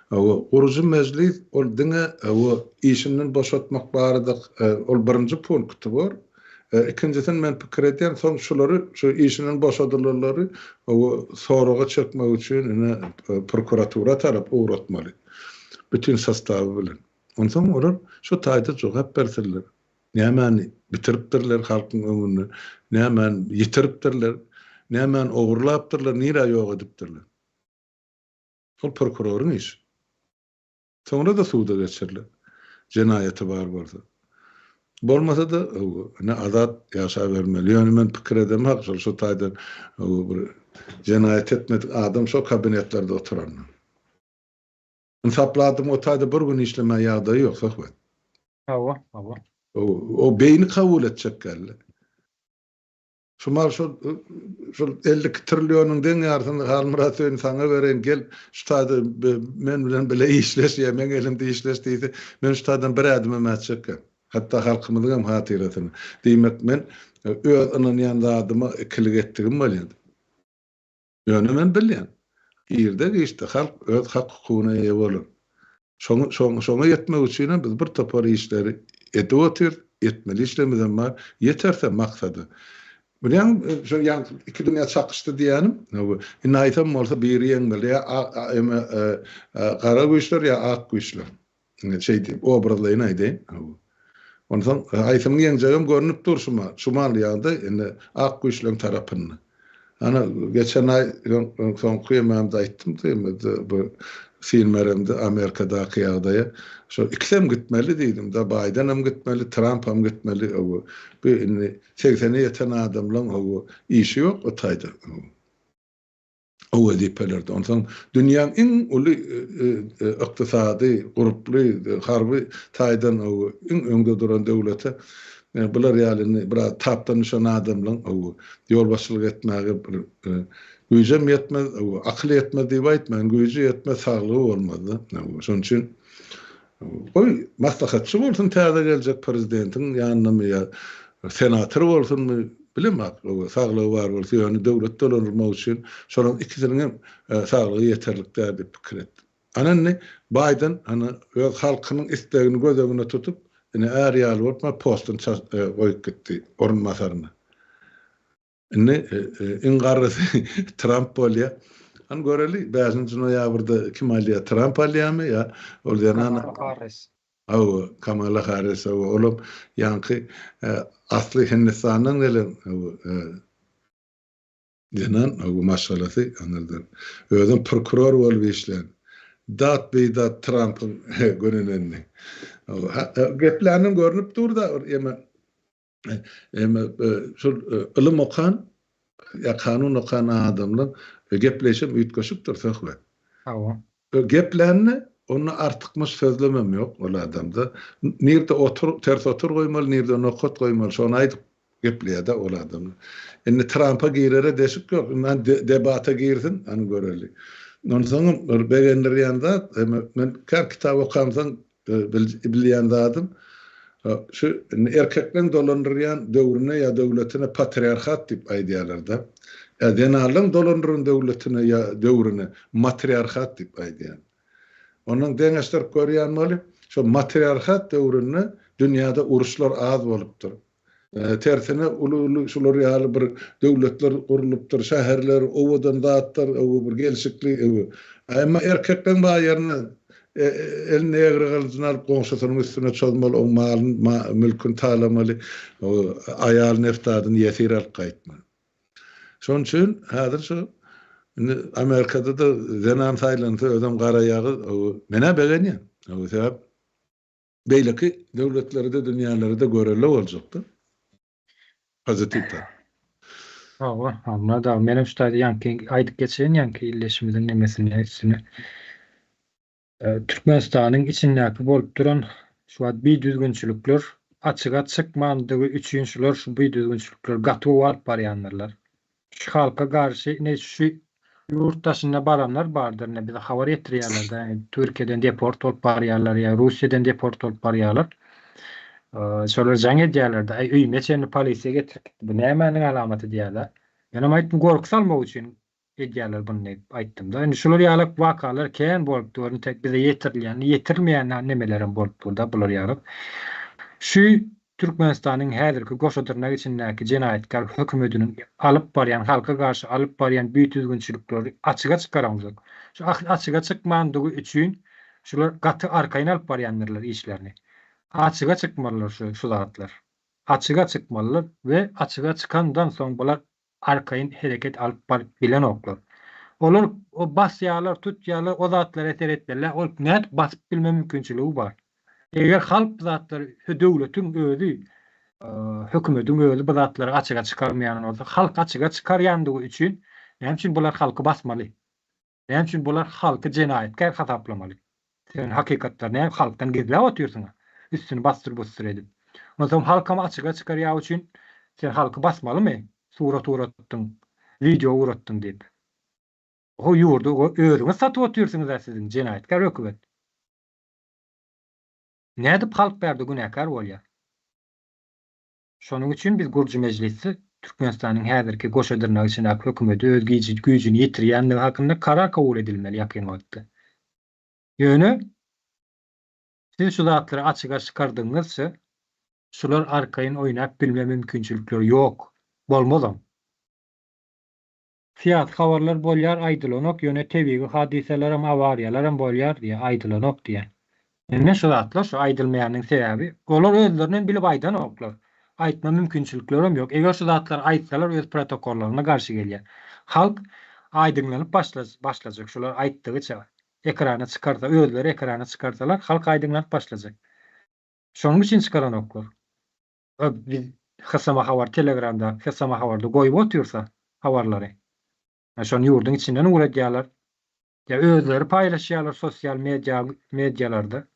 B: Hawa gurujy mejlis ol diňe hawa işinden boşatmak barada ol birinji punkty bor. Ikinjisini men pikir edýän, soň şulary, şu işinden boşadylanlary soraga çekmek üçin ine prokuratura tarap ugratmaly. Bütin sostawy bilen. Onsoň olar şu taýda jogap bersinler. Nämäni bitiripdirler halkyň öňünde, nämäni ýitiripdirler, nämäni ogurlapdyrlar, nirä ýok edipdirler. Ol prokuroryň işi. Soňra-da suda geçiriler. Jenaýaty bar bolsa. Bolmasa-da, ine, azat ýaşabermeli. Ýöne men pikir edemok, şol şu taýdan bir jenaýat etmedik adam şo kabinetlerde oturanda. Ynsaply adam o taýda bir gün işlemäge ýagdaýy ýok, Söhbet.
A: Hawa, hawa.
B: O beýni kabul etjek däldi. Şu mal şol şol 52 trillionyň deň ýarsyny Halmyrat Söýün saňa bereýin gel şu taýda men bilen bile işleş ýa meň elimde işleş diýse men şu taýdan bir ädimem ätjekgä. Hatda halkymyzyň hem hatyrasyna. Diýmek men öz ynanýan zadyma ikilik etdigim bolýar. Ýöne men bilýän, irde-giçde halk öz hak-hukugyna eýe bolar. Şoňa, şoňa ýetmek üçinem biz bir topar işleri edip otyrys, etmeli işlerimizem bar. Ýeterse maksada. Bilýäňmi, şo ýaňky iki dünýä çakyşdy diýýänim, indi haýsam bolsa biri ýeňmeli, ýa gara güýçler ýa ak güýçler. Şeý diýip, obrazlaýyn aýdaýyn. Onsoň haýsynyň ýeňjegem görnüp dur şuma, şumal ýagdaý indi ak güýçleň tarapynda. Ana, geçen aý soňky ýememde aýtdym diýmedi, bu syn beremde Amerikadaky ýagdaýa. Şo ikisem gitmeli diýdim-de, Baýdenem gitmeli, Trampam gitmeli. Bu indi segsene ýeten adamlaň işi ýok o taýda. O wezipelerde. Onsoň dünýäň iň uly ykdysady, gurply, harby taýdan iň öňde duran döwlete bular ýaly indi biraz tapdan düşen adamlaň ýolbaşçylyk etmäge bir güýjem ýetmez, akyl ýetmez diýip aýtmaýyn, güýji ýetmez, saglygy bolmaz-da. Şonuň üçin. Goý, maslahatçy bolsun täze geljek prezidentiň ýanyndamy ýa senator bolsunmy, bilemok, saglygy bar bolsa, ýöne döwlet dolandyrmak üçin şolaryň ikisiniň hem saglygy ýeterlik däl diýip pikir etdim. Ana indi Baýden ana öz halkynyň islegini göz öňüne tutup, ine är ýaly bolup mana postuny goýup gitdi orunbasaryna. Indi iň garrysy Tramp bolýar. Hany göreli, bäşinji noýabrda kim alýar? Tramp alýarmy ýa ol zenan?
A: Kamala Harris.
B: Hawa, Kamala Harris, hawa, olam ýaňky asly Hindistandan gelen zenan, hawa, maşgalasy aňyrdan. Özem prokuror bolup işlän. Dat bidat Trampyň gönenenini. Gepländen görnüp dur-da, eme Eme şol ylym okan ýa kanun okan adamlar gepleýşem üýtgeşikdir söhbet.
A: Hawa.
B: Geplände onda artykmaç sözlemem ýok ol adamda. Nirde otur ters otur goýmaly, nirde nokat goýmaly şony aýdyp gepleýärde ol adamlar. Indi Trampa girere deşik ýok. Indi hany debata girsin, hany göreli. Onsoňam bir begendirýän zat, men kän kitap okamsoň Bilýän zadym, şu indi erkekleň dolandyrýan döwrüne ýa döwletine patriarhat diýip aýdýarlar-da. Ýa zenanlaň dolandyran döwletine ýa döwrüne matriarhat diýip aýdýar. Ondan deňeşdirip görýän bolup, şo matriarhat döwründe dünýäde uruşlar az bolupdyr. Tersine uly-uly şular ýaly bir döwletler gurlupdyr, şäherler, owadan zatlar, öwgi bir gelşikli öwgi. Emma erkekleň bar ýerine eline egri gylyjyny alyp goňşusynyň üstüne çozmaly, oň malyny, mülküni talamaly, aýalyny, eftadyny ýesir alyp gaýtmaly. Şonuň üçin häzir şu indi Amerikada-da zenan saýlansa özem garaýagyz, men-ä begenýän. Sebäp Beýleki döwletlerde dünýälerde görelde boljakda. Pozitiw tarap.
A: Hawa, Almyrat aga, menem şu taýda ýaňky aýdyp geçeýin ýaňky ildeşimiziň nemesine üstüne. Türkmenistanyň içindäki bolup duran şu wagt bidüzgünçilikler açyga çykmandygy üçin şular şu bidüzgünçilikleri gaty gowy alyp barýandyrlar. Şu halka garşy ine şu ýurt daşynda baranlar bardyr ine bize habar ýetirýärler-de Türkiýeden deport bolup barýarlar ýa Russiýadan deport bolup barýarlar. Şolar jaň edýärler-de aý öýüme çenli polisiýa getirip gitdi bu nämäniň alamaty diýýärler. Menem aýtdym gorky salmak üçin edýärler buny diýip aýtdym-da. Indi şular ýaly wakalar kän bolup dur intek bize ýetirilýän ýetirilmeýän nemelerem bolup dur-da bular ýaly. Şu Türkmenistanyň häzirki goşa dyrnak içindäki jenaýatkär hökümediniň alyp barýan halka garşy alyp barýan bütüzgünçilikleri açyga çykaraňzok. Şu açyga çykmandygy üçin şular gaty arkaýyn alyp barýandyrlar işlerini. Açyga çykmalylar şu şu zatlar. Açyga çykmalylar we açyga çykandan soň bular arkaýyn hereket alyp baryp bilenoklar. Olar o basýarlar, tutýarlar, o zatlara seretmeliler. Ol nädip basyp bilme mümkinçiligi bar. Eger halk bu zatlary, döwletiň özi, hökümetiň özi bu zatlary açyga çykarmaýan bolsa, halk açyga çykarýandygy üçin näme üçin bular halky basmaly? Näme üçin bular halky jenaýatkär hasaplamaly? Sen hakykatlary näme halkdan gizläp otyrsyňa? Üstüni bassyr-bussyr edip. Onsoň halkam açyga çykarýa üçin sen halky basmalymy? Surat ugratdyň, wideo ugratdyň diýip. O ýurdy özüňiz satyp otyrsyňyz-a siziň jenaýatkär hökümet. Nädip halk bärde günäkär bolýar? Şonuň üçin biz Gurji mejlisde Türkmenistanyň häzirki goşa dyrnak içindäki hökümeti öz güýjüni ýitirýändigi hakynda karar kabul edilmeli ýakyn wagtda. Ýöne siz şu zatlary açyga çykardygyňyzça şular arkaýyn oýnap bilme mümkinçilikleri ýok, bolmazam. Syýasy habarlar bolýar aýdylanok ýöne tebigy hadysalaram awariýalaram bolýar diýýär aýdylanok diýýär. Ine şu zatlar şu aýdylmaýanyň sebäbi olar özlerinem bilip aýdanoklar. Aýtma mümkinçiliklerem ýok. Eger şu zatlary aýtsalar öz protokollaryna garşy gelýär. Halk aýdyňlanyp başlajak şular aýtdygyça ekrana çykarsa özleri ekrana çykarsalar halk aýdyňlanyp başlajak. Şonuň üçin çykaranoklar. Biz HSM habar telegramda HSM habarda goýup otyrsa habarlary. Şony ýurduň içinden ugradýarlar. Ýa özleri paýlaşýarlar sosial media medialarda.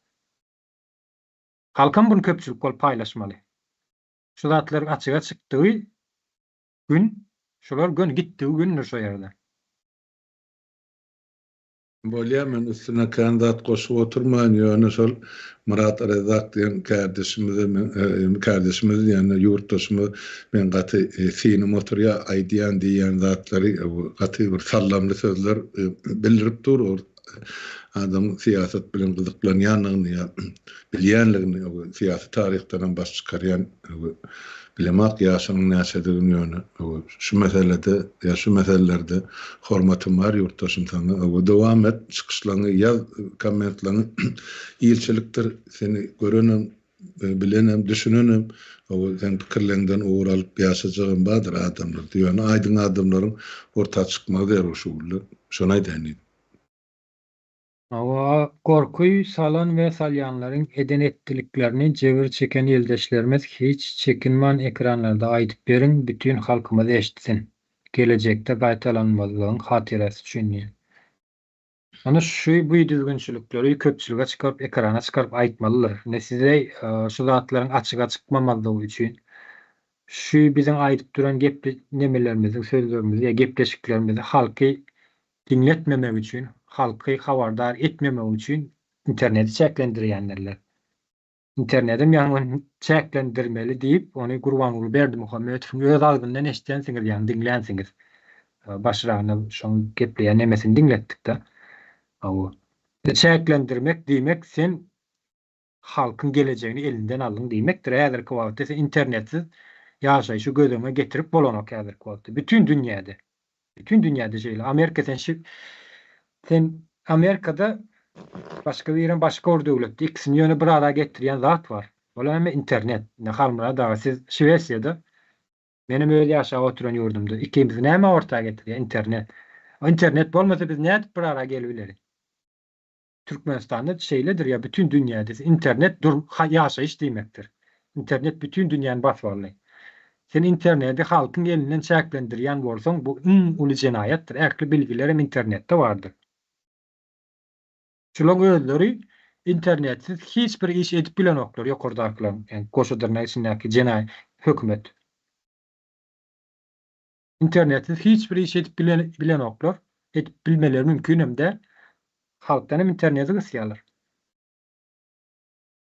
A: Halkam buny köpçülik bolup paýlaşmaly. Şu zatlar açyga çykdygy gün şular göni gitdigi gündür şo ýerde.
B: Bolýa men üstüne kän zat goşup oturmaýyn ýöne şol Myrat Rezzak diýen kärdeşimize men kärdeşimiz diýende ýurtdaşymyz men gaty synym oturýa aýdýan diýýän zatlary gaty bir sallamly sözler bildirip dur ol adamyň syýasat bilen gyzyklanýandygyny ýa bilýänligini syýasy taryhdanam baş çykarýan Bilemok ýaşynyň näçedigini ýöne şu meselede ýa şu meselelerde hormatym bar ýurtdaşym saňa dowam et çykyşlaňy ýaz kommentlaňy ilçilikdir seni görenem bilenem düşünenem seň pikirleňden ugur alyp ýaşajagam bardyr adamlarda ýöne aýdyň adamlaryň orta çykmagy zerur şu günler şony aýdaýyn diýdim.
A: Hawa, gorky salan we salýanlaryň eden-etdiliklerini jebir çeken ildeşlerimiz hiç çekinman ekranlarda aýdyp beriň, bütin halkymyz eşitsin. Gelejekde gaýtalanmazlygyň hatyrasy üçin diýen. Ony şu bu düzgünçilikleri köpçülige çykaryp ekrana çykaryp aýtmalydyr. Indi size şu zatlaryň açyga çykmamazlygy üçin şu biziň aýdyp duran gep nemelerimizi sözlerimizi ýa gepleşiklerimizi halky diňletmemek üçin, halky habardar etmemek üçin interneti çäklendirýändirler. Internedem ýaňy çäklendirmeli diýip, ony Gurbanguly Berdimuhamedowyň öz agzyndan eşidensiňiz, ýagny diňlänsiňiz. Başragynda şoň gepleýän nemesini diňletdik-de. Hawa. Çäklendirmek diýmek sen halkyň gelejegini elinden aldyň diýmekdir. Häzirki wagtda sen internetsiz ýaşaýşy göz öňüňe getirip bolanok häzirki wagtda. Bütin dünýäde. Bütin dünýäde şeýle. Amerika sen şi sen Amerikada başga birem başga bir döwletde ikisini ýöne bir ara getirýän zat bar. Ol hem internet. Ine Halmyrat aga siz Şwesiýada menem öz ýaşap oturan ýurdumda ikimizi näme orta getirýär? Internet. Internet bolmasa biz nädip bir ara gelibileris? Türkmenistanda şeýledir ýa bütin dünýäde internet dur ýaşaýyş diýmekdir. Internet bütin dünýäni basyp aldy. Sen internedi halkyň elinden çäklendirýän bolsaň bu iň uly jenaýatdyr. Ähli bilgilerem internetde bardyr. Şulaň özleri internetsiz hiç bir iş edip bilenoklar ýokardakylaryň ýagny goşa dyrnak içindäki jenaý hökümet. Internetsiz hiç bir iş edip bilenoklar. Edip bilmeleri mümkinem däl. Halkdan hem interneti gysýarlar.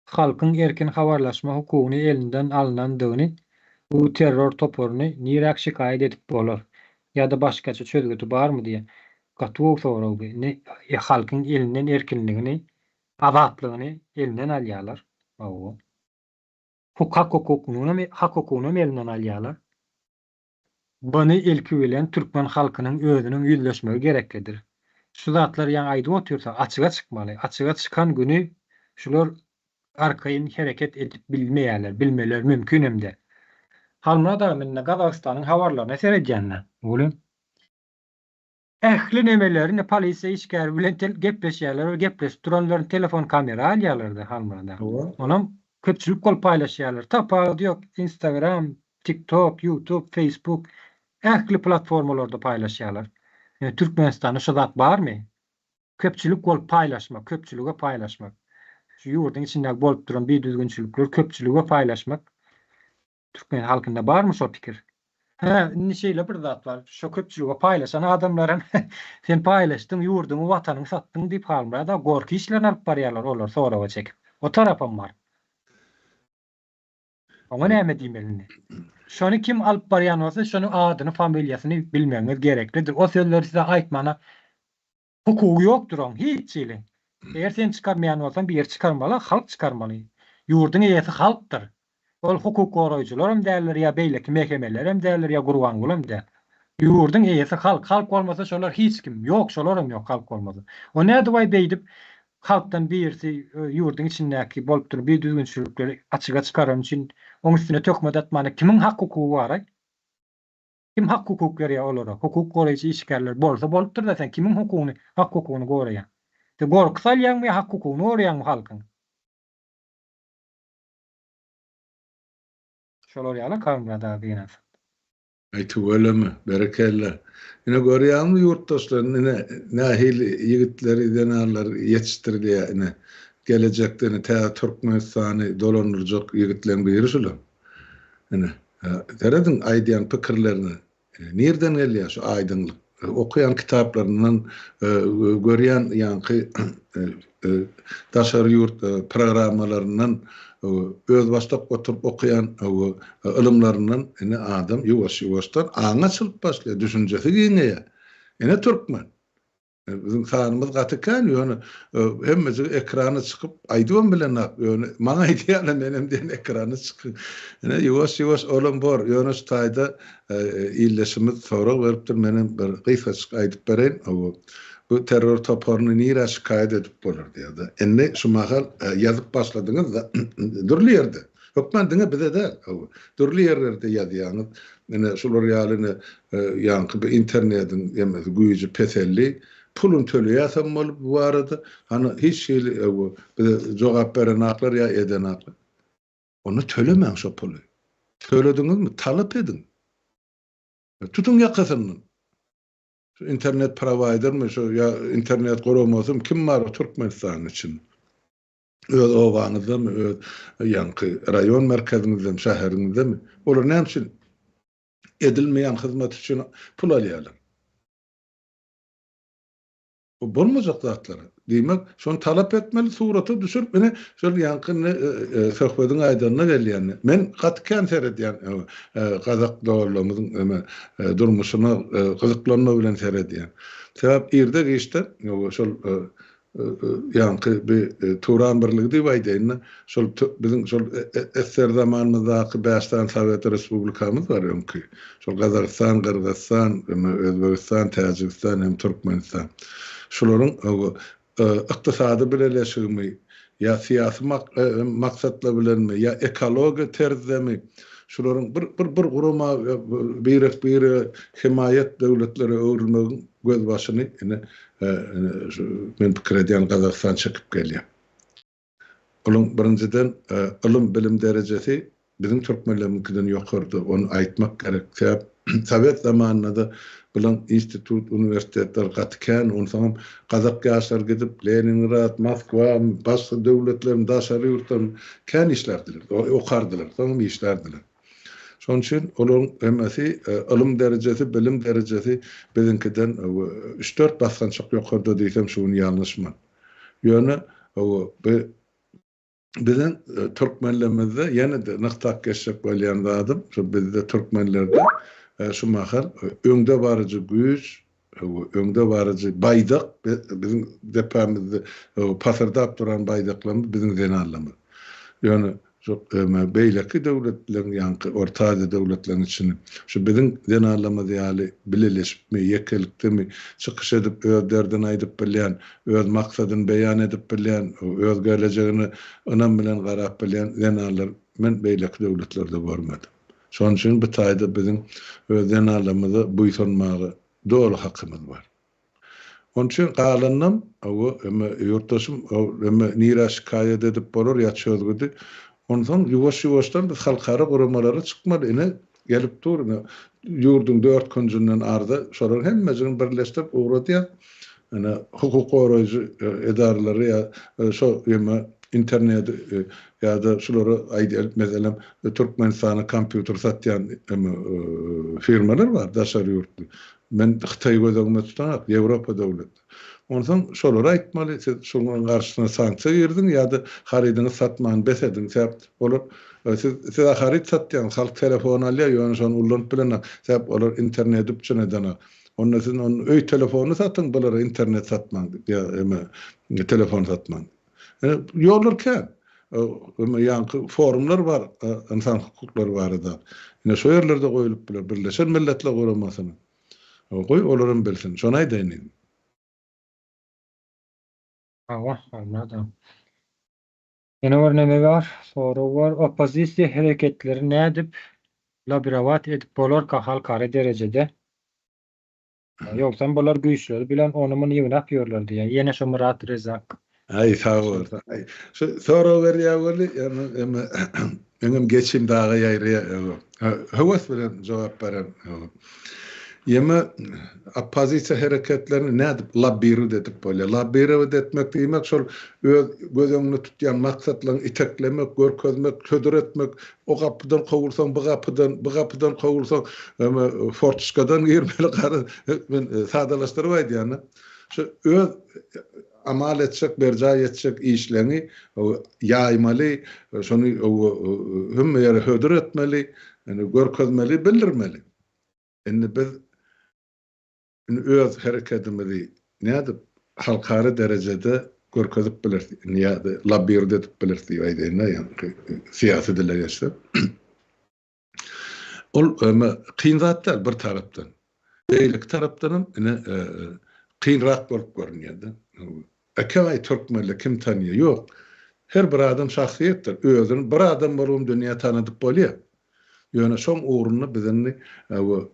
A: Halkyň erkin habarlaşma hukugyny elinden alynandygyny bu terror toparyny niräk şikaýat edip bolar? Ýa-da başgaça çözgüdi barmy diýen. Gaty gowy sorag bu. Indi halkyň elinden erkinligini, azatlygyny elinden alýarlar. Hawa. Hak hukugyny hak hukugyny elinden alýarlar. Buny ilki bilen türkmen halkynyň özüniň ýüzleşmegi gereklidir. Şu zatlary ýaňy aýdyp otyrsa açyga çykmaly. Açyga çykan güni şular arkaýyn hereket edip bilmeýärler, bilmeleri mümkinem däl. Halmyrat aga men indi Gazagystanyň habarlaryna seredýän-dä. Welin Ähli nemelerini polisiýa işgäri bilen tel gepleşýärler we gepleşip duranlaryny telefon kamera alýarlarda Halmyrada. Onam köpçülik bolup paýlaşýarlar. Tapawudy ýok Instagram, TikTok, YouTube, Facebook ähli platformalarda paýlaşýarlar. Ýöne Türkmenistanda şu zat barmy? Köpçülik bolup paýlaşmak, köpçülige paýlaşmak. Şu ýurduň içindäki bolup duran bidüzgünçilikleri köpçülige paýlaşmak. Türkmen halkynda barmy şo pikir? Hä, indi şeýle bir zat bar. Şo köpçülige paýlaşan adamlaram sen paýlaşdyň, ýurduňy, watanyňy satdyň diýip Halmyrat aga gorky işlerini alyp barýarlar olary soraga çekip. O tarapam bar. Oňa näme diýmeli indi? Şony kim alyp barýan bolsa, şonuň adyny, familiýasyny bilmegiňiz gereklidir. O sözleri size aýtmana Hukugy ýokdur oň hiç hili. Eger sen çykarmaýan bolsaň biri çykarmaly, halk çykarmaly. Ýurduň eýesi halkdyr. Ol hukuk goraýjylaram däldir ýa beýleki mekemelerem däldir ýa Gurbangulam däl. Ýurduň eýesi halk. Halk bolmasa şolar hiç kim. Ýok şolaram ýok halk bolmasa. O nädibaý beýdip halkdan birisi ýurduň içindäki bolup duran bidüzgünçilikleri açyga çykarany üçin oň üstüne töhmet atmana kimiň hak hukugy baraý? Kim hak hukuk berýär olara? Hukuk goraýjy işgärler bolsa bolupdyrda sen kimiň hukugyny hak hukugyny goraýaň? Sen gorky salýaňmy ýa hak hukugyny goraýaňmy halkyň? Şolar ýaly Halmyrat aga gynansak.
B: Aý tüweleme, berekella. Ine görýäňmi ýurtdaşlar ine nähili ýigitleri zenanlary ýetişdirilýär ine. Gelejekde ine täze Türkmenistany dolandyrjak ýigitleň biri şular. Ine. Serediň aýdýan pikirlerine. Nirden gelýär şu aýdyňlyk? Okaýan kitaplaryndan, görýän ýaňky daşary ýurt programmalaryndan, özbaşdak oturyp okaýan ylymlaryndan ine adam ýuwaş-ýuwaşdan aňy açylyp başlaýar, düşünjesi giňeýär. Ine türkmen. Biziň sanymyz gaty kän, ýöne hemmejigi ekrana çykyp aýdybam bilenok, ýöne maňa aýdýarlar menem diýen ekrana çykyň. Ine ýuwaş-ýuwaş olam bor, ýöne şu taýda ildeşimiz sorag beripdir, menem bir gysgajyk aýdyp bereýin. Hawa, bu terror toparyny nirä şikaýat edip bolar diýýär-de. Indi şu mahal ýazyp başladyňyz-da, dürli ýerde, hökman diňe bize däl, hawa, dürli ýerlerde ýazýaňyz. Ine şular ýaly ine Ýaňky bir internediň emesi güýji peseldi. Puluny töleýäsem bolup bu barada. Hany hiç hili bize jogap berenaklar ýa edenaklar. Onda tölemäň şo puly. Tölediňizmi talap ediň. Tutuň ýakasyndan. Şu internet prowaýdermi şu ýa internet guramasymy kim bar o Türkmenistanyň içinde. Öz obaňyzdamy öz ýaňky raýon merkeziňizdemi şäheriňizdemi. Olar näme üçin edilmeýän hyzmat üçin pul alýarlar. Bu bolmajak zatlar. Diýmek, şony talap etmeli, surata düşürip, ine, şol ýaňky indi söhbediň aýdanyna gelýän. Men gaty kän seredýän gazak doganlarymyzyň eme durmuşyna gyzyklanma bilen seredýän. Sebäp irde-giçde şol Ýaňky bi Turan birligi diýip aýdaýyn-da, şol biziň şol SSR zamanymyzdaky bäş sany sowet respublikamyz bar öňki. Şol Gazagystan, Gyrgyzystan, Özbegistan, Täjigistan hem Türkmenistan. Şularyň ykdysady bileleşigimi ýa syýasy maksatlar bilenmi ýa ekologiýa terzdemi şularyň bir bir bir gurama birek-birege hemaýat döwletlere öwrülmegiň gözbaşyny ine Men pikir edýän Gazagystan çekip gelýär. Onuň birinjiden ylym bilim derejesi biziň türkmenlerimiňkiden ýokarda, ony aýtmak gerek. Sebäp sowet zamanynda-da bilen institut, uniwersitetler gaty kän, onsoňam gazak ýaşlary gidip Leningrad, Moskwa, başga döwletlermi, daşary ýurtlarmy kän işlärdiler, okardylar, soňam işlärdiler. Şonuň üçin olaryň hemmesi ylym derejesi, bilim derejesi biziňkiden üç-dört basgançak ýokarda diýsem şu gün ýalňyşman. Ýöne bu biziň türkmenlerimizde ýene-de nygtap geçjek bolýan zadym, şu bizde türkmenlerde şu mahal öňde baryjy güýç, öňde baryjy baýdak biziň depämizde pasyrdap duran baýdaklarymyz biziň zenanlarymyz. Ýöne şu beýleki döwletleriň ýaňky Orta Aziýa döwletleriniň içinde şu biziň zenanlarymyz ýaly bileleşipmi, ýekelikdemi çykyş edip öz derdini aýdyp bilýän, öz maksadyny beýan edip bilýän, öz gelejegine ynam bilen garap bilýän zenanlar men beýleki döwletlerde görmedim. Şonuň üçin bu taýda biziň öz zenanlarymyza buýsanmaga doly hakymyz bar. Onuň üçin galanynam, hawa, emme ýurtdaşym, emme nirä şikaýat edip bolar ýa çözgüdi. Onsoň ýuwaş-ýuwaşdan biz halkara guramalara çykmaly. Ine, gelip dur, ine, ýurduň dört künjünden arza, şolaryň hemmejigini birleşdirip ugradýas. Ine, hukuk goraýjy edaralary ýa şo emme interneti ýa-da şulara aýdýar, meselem, Türkmenistana kompýuter satýan emme firmalar bar daşary ýurtly. Men Hytaýy göz öňünde tutanok, Ýewropa döwletleri. Onsoň şolara aýtmaly, siz şunuň garşysyna sanksiýa giriziň ýa-da harydyňyzy satmany bes ediň. Sebäp olar siz siz-ä haryt satýaňyz, halk telefon alýar, ýöne şony ullanyp bilenok. Sebäp olar interneti üpjün edenok. Onda siz ony öý telefonyny satyň, bulara internet satmaň ýa eme telefon satmaň. Ýollar kän. Eme ýaňky forumlar bar ynsan hukuklary barada. Ine şo ýerlerde goýulyp biler. Birleşen Milletler Guramasyna. Goý olaram bilsin. Şony aýdaýyn diýdim.
A: Hawa, almadam. Ýene bir neme bar, sorag bar. Oppozisiýa hereketleri nädip lobirowat edip bolarka halkara derejede? Ýogsam bular güýçleri bilen ony-muny ýygnap ýörler diýýär. Ýene şo Myrat Rezak.
B: Aý sag bol. Aý şu sorag berýär weli, ýöne eme meňem geçim daga ýaýraýar. Höwes bilen jogap beren. Ýeme oppozisiýa hereketlerini nädip lobbirowat edip bolýar? Lobbirowat etmek diýmek şol öz göz öňünde tutýan maksatlaryňy iteklemek, görkezmek, hödür etmek, o gapydan kowulsaň bu gapydan, bu gapydan kowulsaň fortuşkadan girmeli garaz men sadalaşdyryp aýdýan-da. Şu öz amal etjek, berjaý etjek işleňi ýaýmaly, şony hemme ýere hödür etmeli, görkezmeli, bildirmeli. Indi biz indi öz herekedimizi nädip halkara derejede görkezip bileris, indi ýa-da lobbird edip bileris diýip aýdaýyn-da, ýaňky syýasy dile geçsek. Ol kyn zat däl bir tarapdan. Beýleki tarapdanam ine kynrak bolup görünýär-de. Ekebaý türkmenler kim tanýar? Ýok. Her bir adam şahsyýetdir. Özüni bir adam bolubam dünýä tanadyp bolýar. Ýöne şoň ugrunda biz indi bu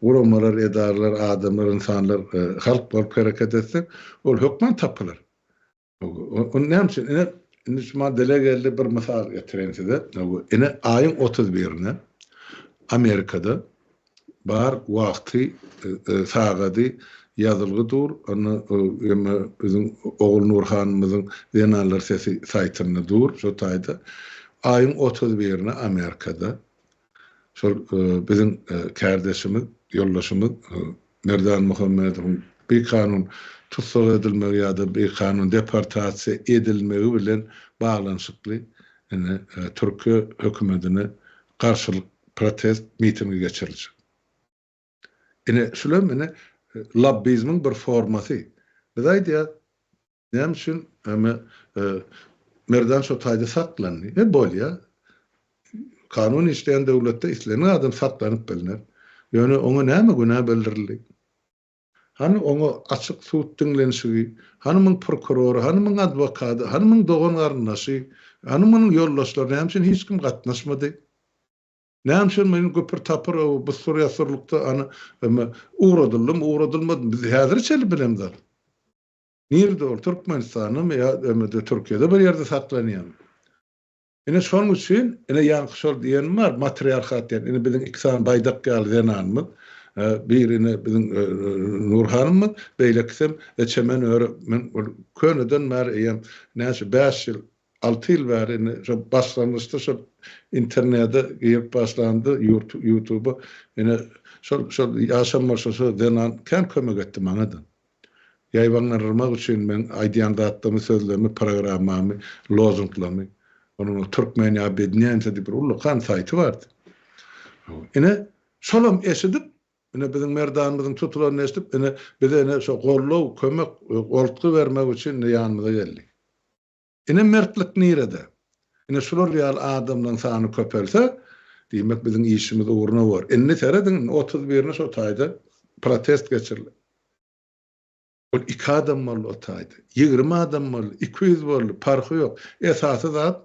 B: guramalar, edaralar, adamlar, ynsanlar halk bolup hereket etsek, ol hökman tapylar. Ony näme üçin? Ine, indi şu maňa dile geldi, bir mysal getireýin size. Ine, aýyň 31-ine Amerikada bar wagty, sagady ýazylgy dur. Onda eme biziň Ogulnur hanymyzyň Zenanlar sesi saýtynda dur, şo taýda. Aýyň 31-ine Amerikada Şol biziň kärdeşimiz, ýoldaşymyz Merdan Muhammedowyň bikanun tussag edilmegi ýa-da bikanun deportasiýa edilmegi bilen baglanyşykly ine Türkiýe hökümetine garşylyk protest mitingi geçiriljek. Ine şulam ine lobbizmiň bir formasy. Biz aýdýas, Näme üçin eme Merdan şo taýda saklandy? E bolýa. Kanun işleýän döwletde islendik adam saklanyp bilner. Ýöne oňa näme günä bildirildi? Hany oňa açyk sud diňlenişigi, hany muň prokurory, hany muň adwokady, hany muň dogan-garyndaşy, hany munuň ýoldaşlary näme üçin hiç kim gatnaşmady? Näme üçin meni güpür-tapyr bussur-ýassurlykda hany eme ugradyldymy, ugradylmadymy biz häzire çenli bilemzok. Nirde ol Türkmenistandamy ýa ýa-da Türkiýede bir ýerde saklanýarmy? Ine şonuň üçin ine ýaňky şol diýenim bar, matriarhat diýen, ine biziň iki sany baýdak ýaly zenanymyz, biri ine biziň Nur hanymyz, beýlekisem Çemen öre, men ol köneden bäri eýýäm näçe bäş ýyl, alty ýyl bäri ine şo başlangyçda şol internete girip başlandy, ýutuba ine şol şol ýaşam bolsa şo zenan kän kömek etdi maňa-da. Ýaýbaňlandyrmak üçin meň aýdýan zatlarymy, sözlerimi, programmamy, lozunglarymy. Onuň Türkmeniýa obýedinýaýmsa diýip bir ullakan saýty bardy. Ine, şolam eşidip, ine biziň Merdanymyzyň tutulanyny eşidip, ine bize ine şo goldaw, kömek, goltgy bermek üçin ine ýanymyza geldi. Ine mertlik nirede? Ine şular ýaly adamlaryň sany köpelse, diýmek biziň işimiz ugruna bor. Indi serediň, indi 31-ine şo taýda protest geçirildi. Ol iki adam boldy o taýda. 20 adam boldy, 200 boldy, parhy ýok. Esasy zat,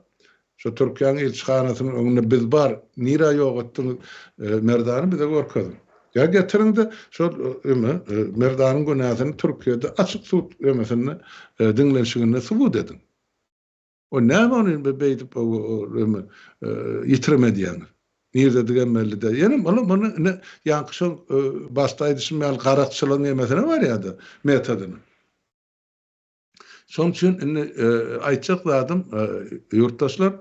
B: şo Türkiýäniň ilçihanasynyň öňünde biz bar, nirä ýok etdiňiz Merdany bize görkeziň. Ýa getiriň-de şol eme Merdanyň günäsini Türkiýede açyk sud emesinde diňlenişiginde subut ediň. O näme ony indi beýdip eme ýitirim edýäňiz? Nirededigem belli däl. Ýene muny muny ine ýaňky şol başda aýdyşym ýaly garakçylygyň emesine barýar-da metodyna. Şonuň üçin indi aýtjak zadym, ýurtdaşlar,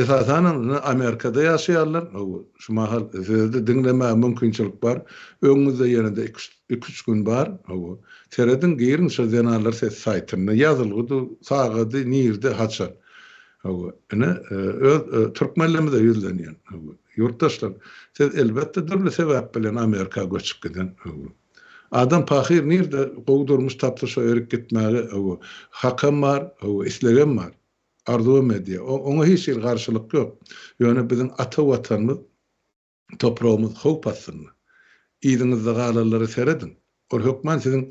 B: esasanam indi Amerikada ýaşaýanlar, şu mahal sizede diňlemäge mümkinçilik bar. Öňüňizde ýene-de iki-üç gün bar. Serediň, giriň şo Zenanlar sesi saýtynda. Ýazylgydy, sagady, nirde, haçan. Ine, öz türkmenlerimize ýüzlenýän. Ýurtdaşlar, siz elbetde dürli sebäp bilen Amerika göçüp giden. Adam pahyr nirde gowy durmuş tapsa şo ýerik gitmäge hawa hakam bar, hawa islegem bar. Arzuwam edýär. Oňa hiç hili garşylyk ýok. Ýöne biziň ata watanymyz, topragymyz howp astynda. Yzyňyzda galanlara serediň. Ol hökman siziň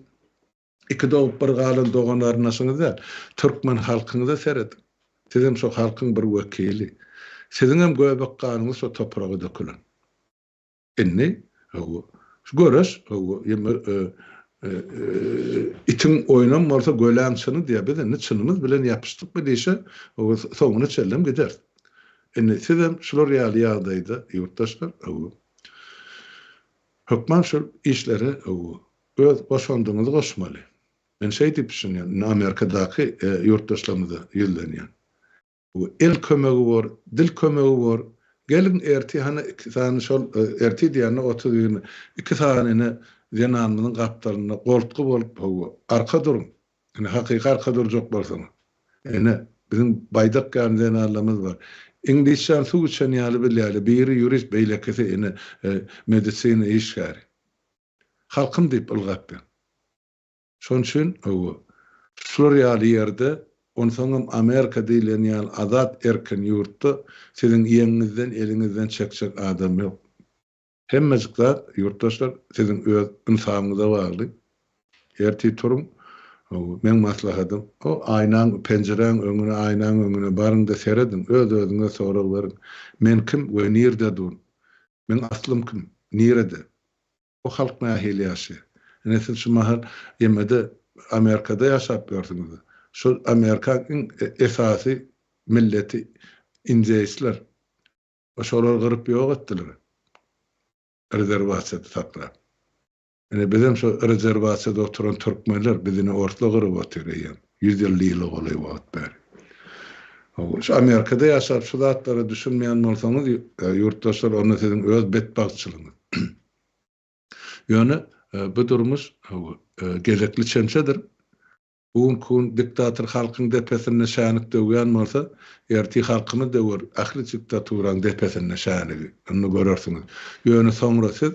B: iki dogup bir galan dogan garyndaşyňyz däl. Türkmen halkyňyza serediň. Sizem şo halkyň bir wekili. Siziňem göbek ganyňyz şo topraga dökülen. Indi, hawa, şu göreş, hawa, ýeme, itiň oýnam bolsa göläň çyny diýýär. Biz indi çynymyz bilen ýapyşdyk bu işe, hawa, soňuna çenlem gideris. Indi sizem şular ýaly ýagdaýda, ýurtdaşlar, hawa. Hökman şol işlere öz goşandyňyzy goşmaly. Men şeý diýip düşünýän, indi Amerikadaky ýurtdaşlarymyza ýüzlenýän. Bu el kömegi bor, dil kömegi bor. Geliň ertir hany iki sany şol ertir diýende 31-ni iki sany ine zenanymyzyň gapdalynda goltgy bolup hawa arka duruň. Ine hakyky arka durjak bolsaňyz. Ine biziň baýdak ýaly zenanlarymyz bar. Iňlisçäni suw içen ýaly bilýärler. Biri ýurist beýlekisi ine medisina işgäri. Halkym diýip ylgap ýör. Şonuň üçin, hawa, şular ýaly ýerde, onsoňam Amerika diýlen ýaly azat, erkin ýurtda siziň ýeňiňizden, eliňizden çekjek adam ýok. Hemmejik zat, ýurtdaşlar, siziň öz ynsabyňyza bagly. Ertir turuň, hawa, meň maslahatym, o aýnaň, penjiräň öňüne, aýnaň öňüne baryň-da serediň, öz-özüňize sorag beriň, Men kim we nirde durun? Meň aslym kim? Nirede? Bu halk nähili ýaşaýar? Ine siz şu mahal ýemede Amerikada ýaşap ýörsüňiz. Şol Amerikaň iň esasy milleti indeýsler. Şolary gyryp ýok etdiler. Rezerwasiýada saklap. Ine bizem şo rezerwasiýada oturan türkmenler biz ine orslar gyryp otyr eýýäm 150 ýyla golaý wagt bäri. Şu Amerikada ýaşap şu zatlara düşünmeýän bolsaňyz ýurtdaşlar onda siziň öz betbagtçylygyňyz. Ýöne bu durmuş gezekli çemçedir. Bu günki gün diktator halkyň depesinde şänik döwýän bolsa, ertir halkymyz döwer ähli diktaturaň depesinde şänigi. Onda görersiňiz. Ýöne soňra siz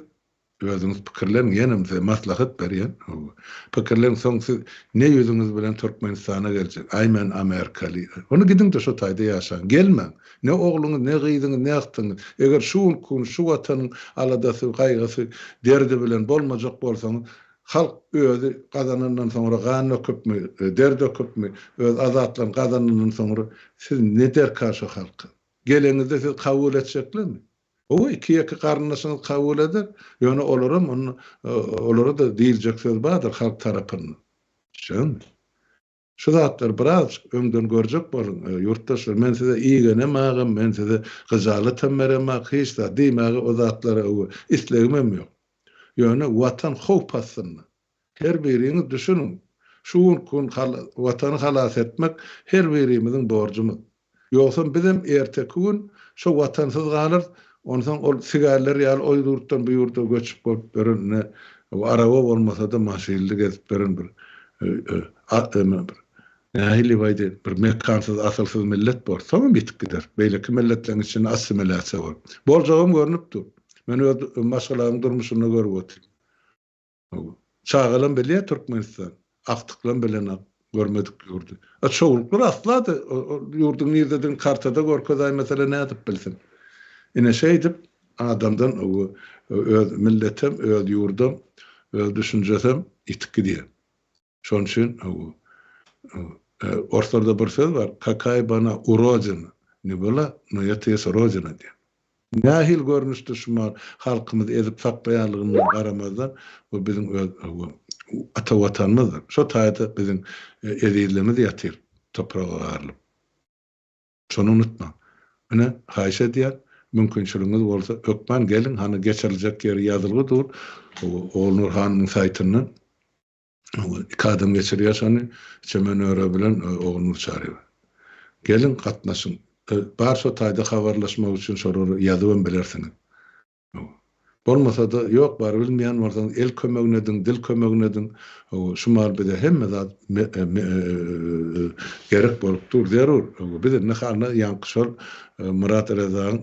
B: Özüňiz pikirleniň, ýenem size maslahat berýän, hawa. Pikirleniň, soň siz ne ýüzüňiz bilen Türkmenistana geljek? Aý men amerikaly. Onda gidiň-de şo taýda ýaşaň. Gelmäň. Ne ogluňyz, ne gyzyňyz, ne agtygyňyz. Eger şu günki gün şu watanyň aladasy, gaýgysy, derdi bilen bolmajak bolsaňyz, halk özi gazanandan soňra gan döküpmi, der döküpmi, öz azatlygyny gazanandan soňra siz ne derkar şo halka? Geleňizde sizi kabul etjeklermi? Hawa, iki-ýeke garyndaşyňyz kabul eder, ýöne olaram onda, olara-da diýiljek söz bardyr halk tarapyndan. Düşüňmi? Şu zatlary birazjyk öňden görjek boluň, ýurtdaşlar. Men size igenemagam, men size gyjalatam beremok, hiç zat diýmäge o zatlara islegimem ýok. Ýöne Watan howp astynda. Her biriňiz düşüniň, şu günki gün Watany halas etmek her birimiziň borjumyz. Ýogsam bizem erteki gün şo Watansyz galarys, onsoň ol sigärler ýaly o ýurtdan bu ýurda göçüp bolup ýören ine araba bolmasa-da maşynly gezip ýören bir bir nähili aýdaýyn bir mekansyz asylsyz millet borus. Soňam ýitip gideris. Beýleki milletleriň içinde assimilýasiýa bolup. Boljagam görnüp dur. Men öz maşgalamyň durmuşynda görüp otyryn. Çagalam bilýär Türkmenistan. Agtyklam bilenok görmedik ýurdy. A çowluklar asla-da ýurduň nirededigini kartada görkezäýmesele nädip bilsin. Ine şeýdip adamdan öz milletem, öz ýurdam, öz düşünjesem ýitip gidýär. Şonuň üçin orslarda bir söz bar, Kakaý bana urodina ne byla, no eto ýes rodina diýen. Nähili görnüşde şu mal halkymyzy ezip saklaýanlygyna garamazdan, bu biziň öz ata Watanymyzdyr. Şo taýda biziň ezizlerimiz ýatyr topraga garylyp. Şony unutmaň. Ine, haýyş edýän, mümkinçiligiňiz bolsa, hökman geliň, hany geçiriljek ýeri ýazylgy dur, Ogulnur hanymyň saýtynda. Iki adam geçirýär şony, Çemen Öre bilen Ogulnur Çaryýewa. Geliň, gatnaşyň. Bar şo taýda habarlaşmak üçin şolary ýazybam bilersiňiz. Bolmasa-da, ýok barybilmeýän bolsaňyz el kömegini ediň, dil kömegini ediň. Şu mal bize hemme zat gerek bolup dur, zerur. Biz indi hany ýaňky şol Myrat Rezagyň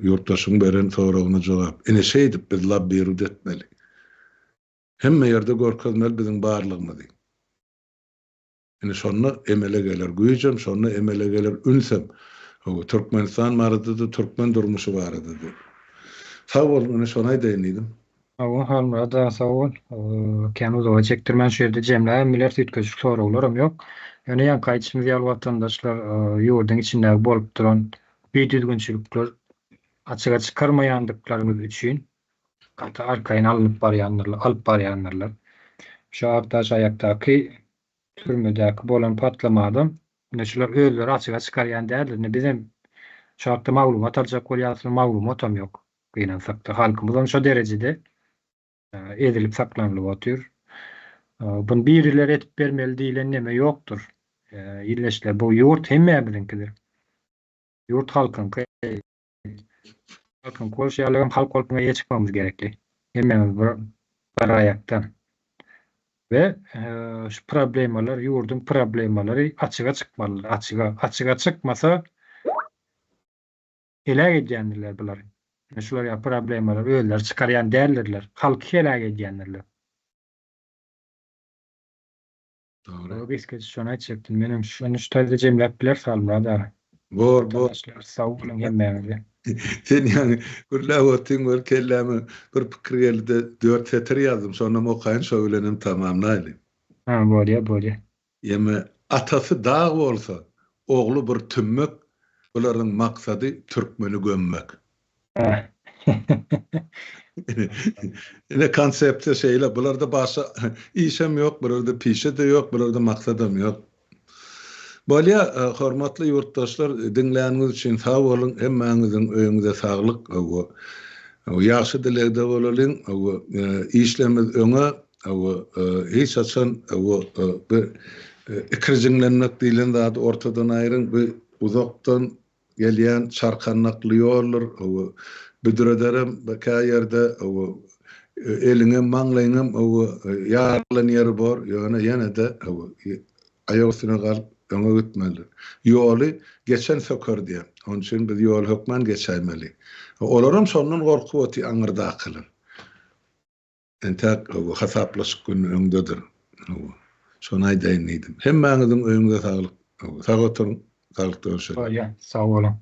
B: ýurtdaşyň beren soragyna jogap. Ine şeýdip biz labbirut etmeli. Hemme ýerde görkezmeli biziň barlygymyzy. Ine şonda emele geler güýjem, şonda emele geler ünsem. Hawa, Türkmenistan barada-da, türkmen durmuşy barada-da. Sag boluň, ine şony aýdaýyn diýdim.
A: Hawa, Halmyrat aga sag bol. Kän uzaga çekdirmän şu ýerde jemläbem bileris, üýtgeşik soraglaram ýok. Ýöne ýaňky aýdyşymyz ýaly watandaşlar ýurduň içindäki bolup duran bidüzgünçilikler açyga çykarmaýandyklaryňyz üçin gaty arkaýyn alnyp barýandyrlar, alyp barýandyrlar. Şu Akdaş aýakdaky türmedäki bolan partlamada ine şular özleri açyga çykarýan däldir. Ine bizem şu hakda maglumat aljak bolýarys, maglumatam ýok. Gynansakda halkymyzam şo derejede. Ezilip saklanylyp otyr. Buny birileri edip bermeli diýlen neme ýokdur. Illeşler bu ýurt hemmämiziňkidir. Ýurt halkyňky. Halkyňky bolşy ýaly hem halk bolup muňa eýe çykmagymyz gerekli. Hemmämiz bir bir aýakdan. We şu problemalar, ýurduň problemalary açyga çykmalydyr, açyga. Açyga çykmasa heläk edýändirler bulary. Şular ýaly problemalary özleri çykarýan däldirler. Halky heläk edýändirler.
B: Dogry.
A: Gysgaça şony aýtjakdym. Menem şony şu taýda jemläp bileris Halmyrat aga.
B: Bor, bor.
A: Watandaşlar sag boluň hemmäňize.
B: Sen ýaňy gürläp otyň weli kelläme bir pikir geldi-de dört setir ýazdym şonam okaýyn şo bilenem tamamlaýly.
A: Ha bolýa bolýa.
B: Ýeme atasy dag bolsa ogly bir tümmek bularyň maksady türkmeni gömmek. Ine konsepsiýa şeýle, bularda başga işem ýok, bularda pişe-de ýok, bularda maksadam ýok. Bolýa, hormatly ýurtdaşlar, diňläniňiz üçin sag boluň, hemmäňiziň öýüňize saglyk, ýagşy dilegde bolalyň, işlerimiz öňe, hiç haçan bu ikirjiňlenmek diýlen zady ortadan aýryň, bu uzakdan Gelýän çarkandakly ýoldur, hawa, büdrederem kä ýerde, hawa, eliňem, maňlaýyňam, hawa, ýarylan ýeri bor, ýöne ýene-de, hawa, aýak üstüne galyp, öňe gitmelidir. Ýoly geçen söker diýýär. Onuň üçin biz ýoly hökman geçäýmeli. Olaram şondan gorkup otyr aňyrdakylar. Entäk hasaplaşyk güni öňdedir. Hawa. Şony aýdaýyn diýdim. Hemmäňiziň öýüňize saglyk. Sag oturyň. Saglykda görşeliň.
A: Bolýa. Sag boluň.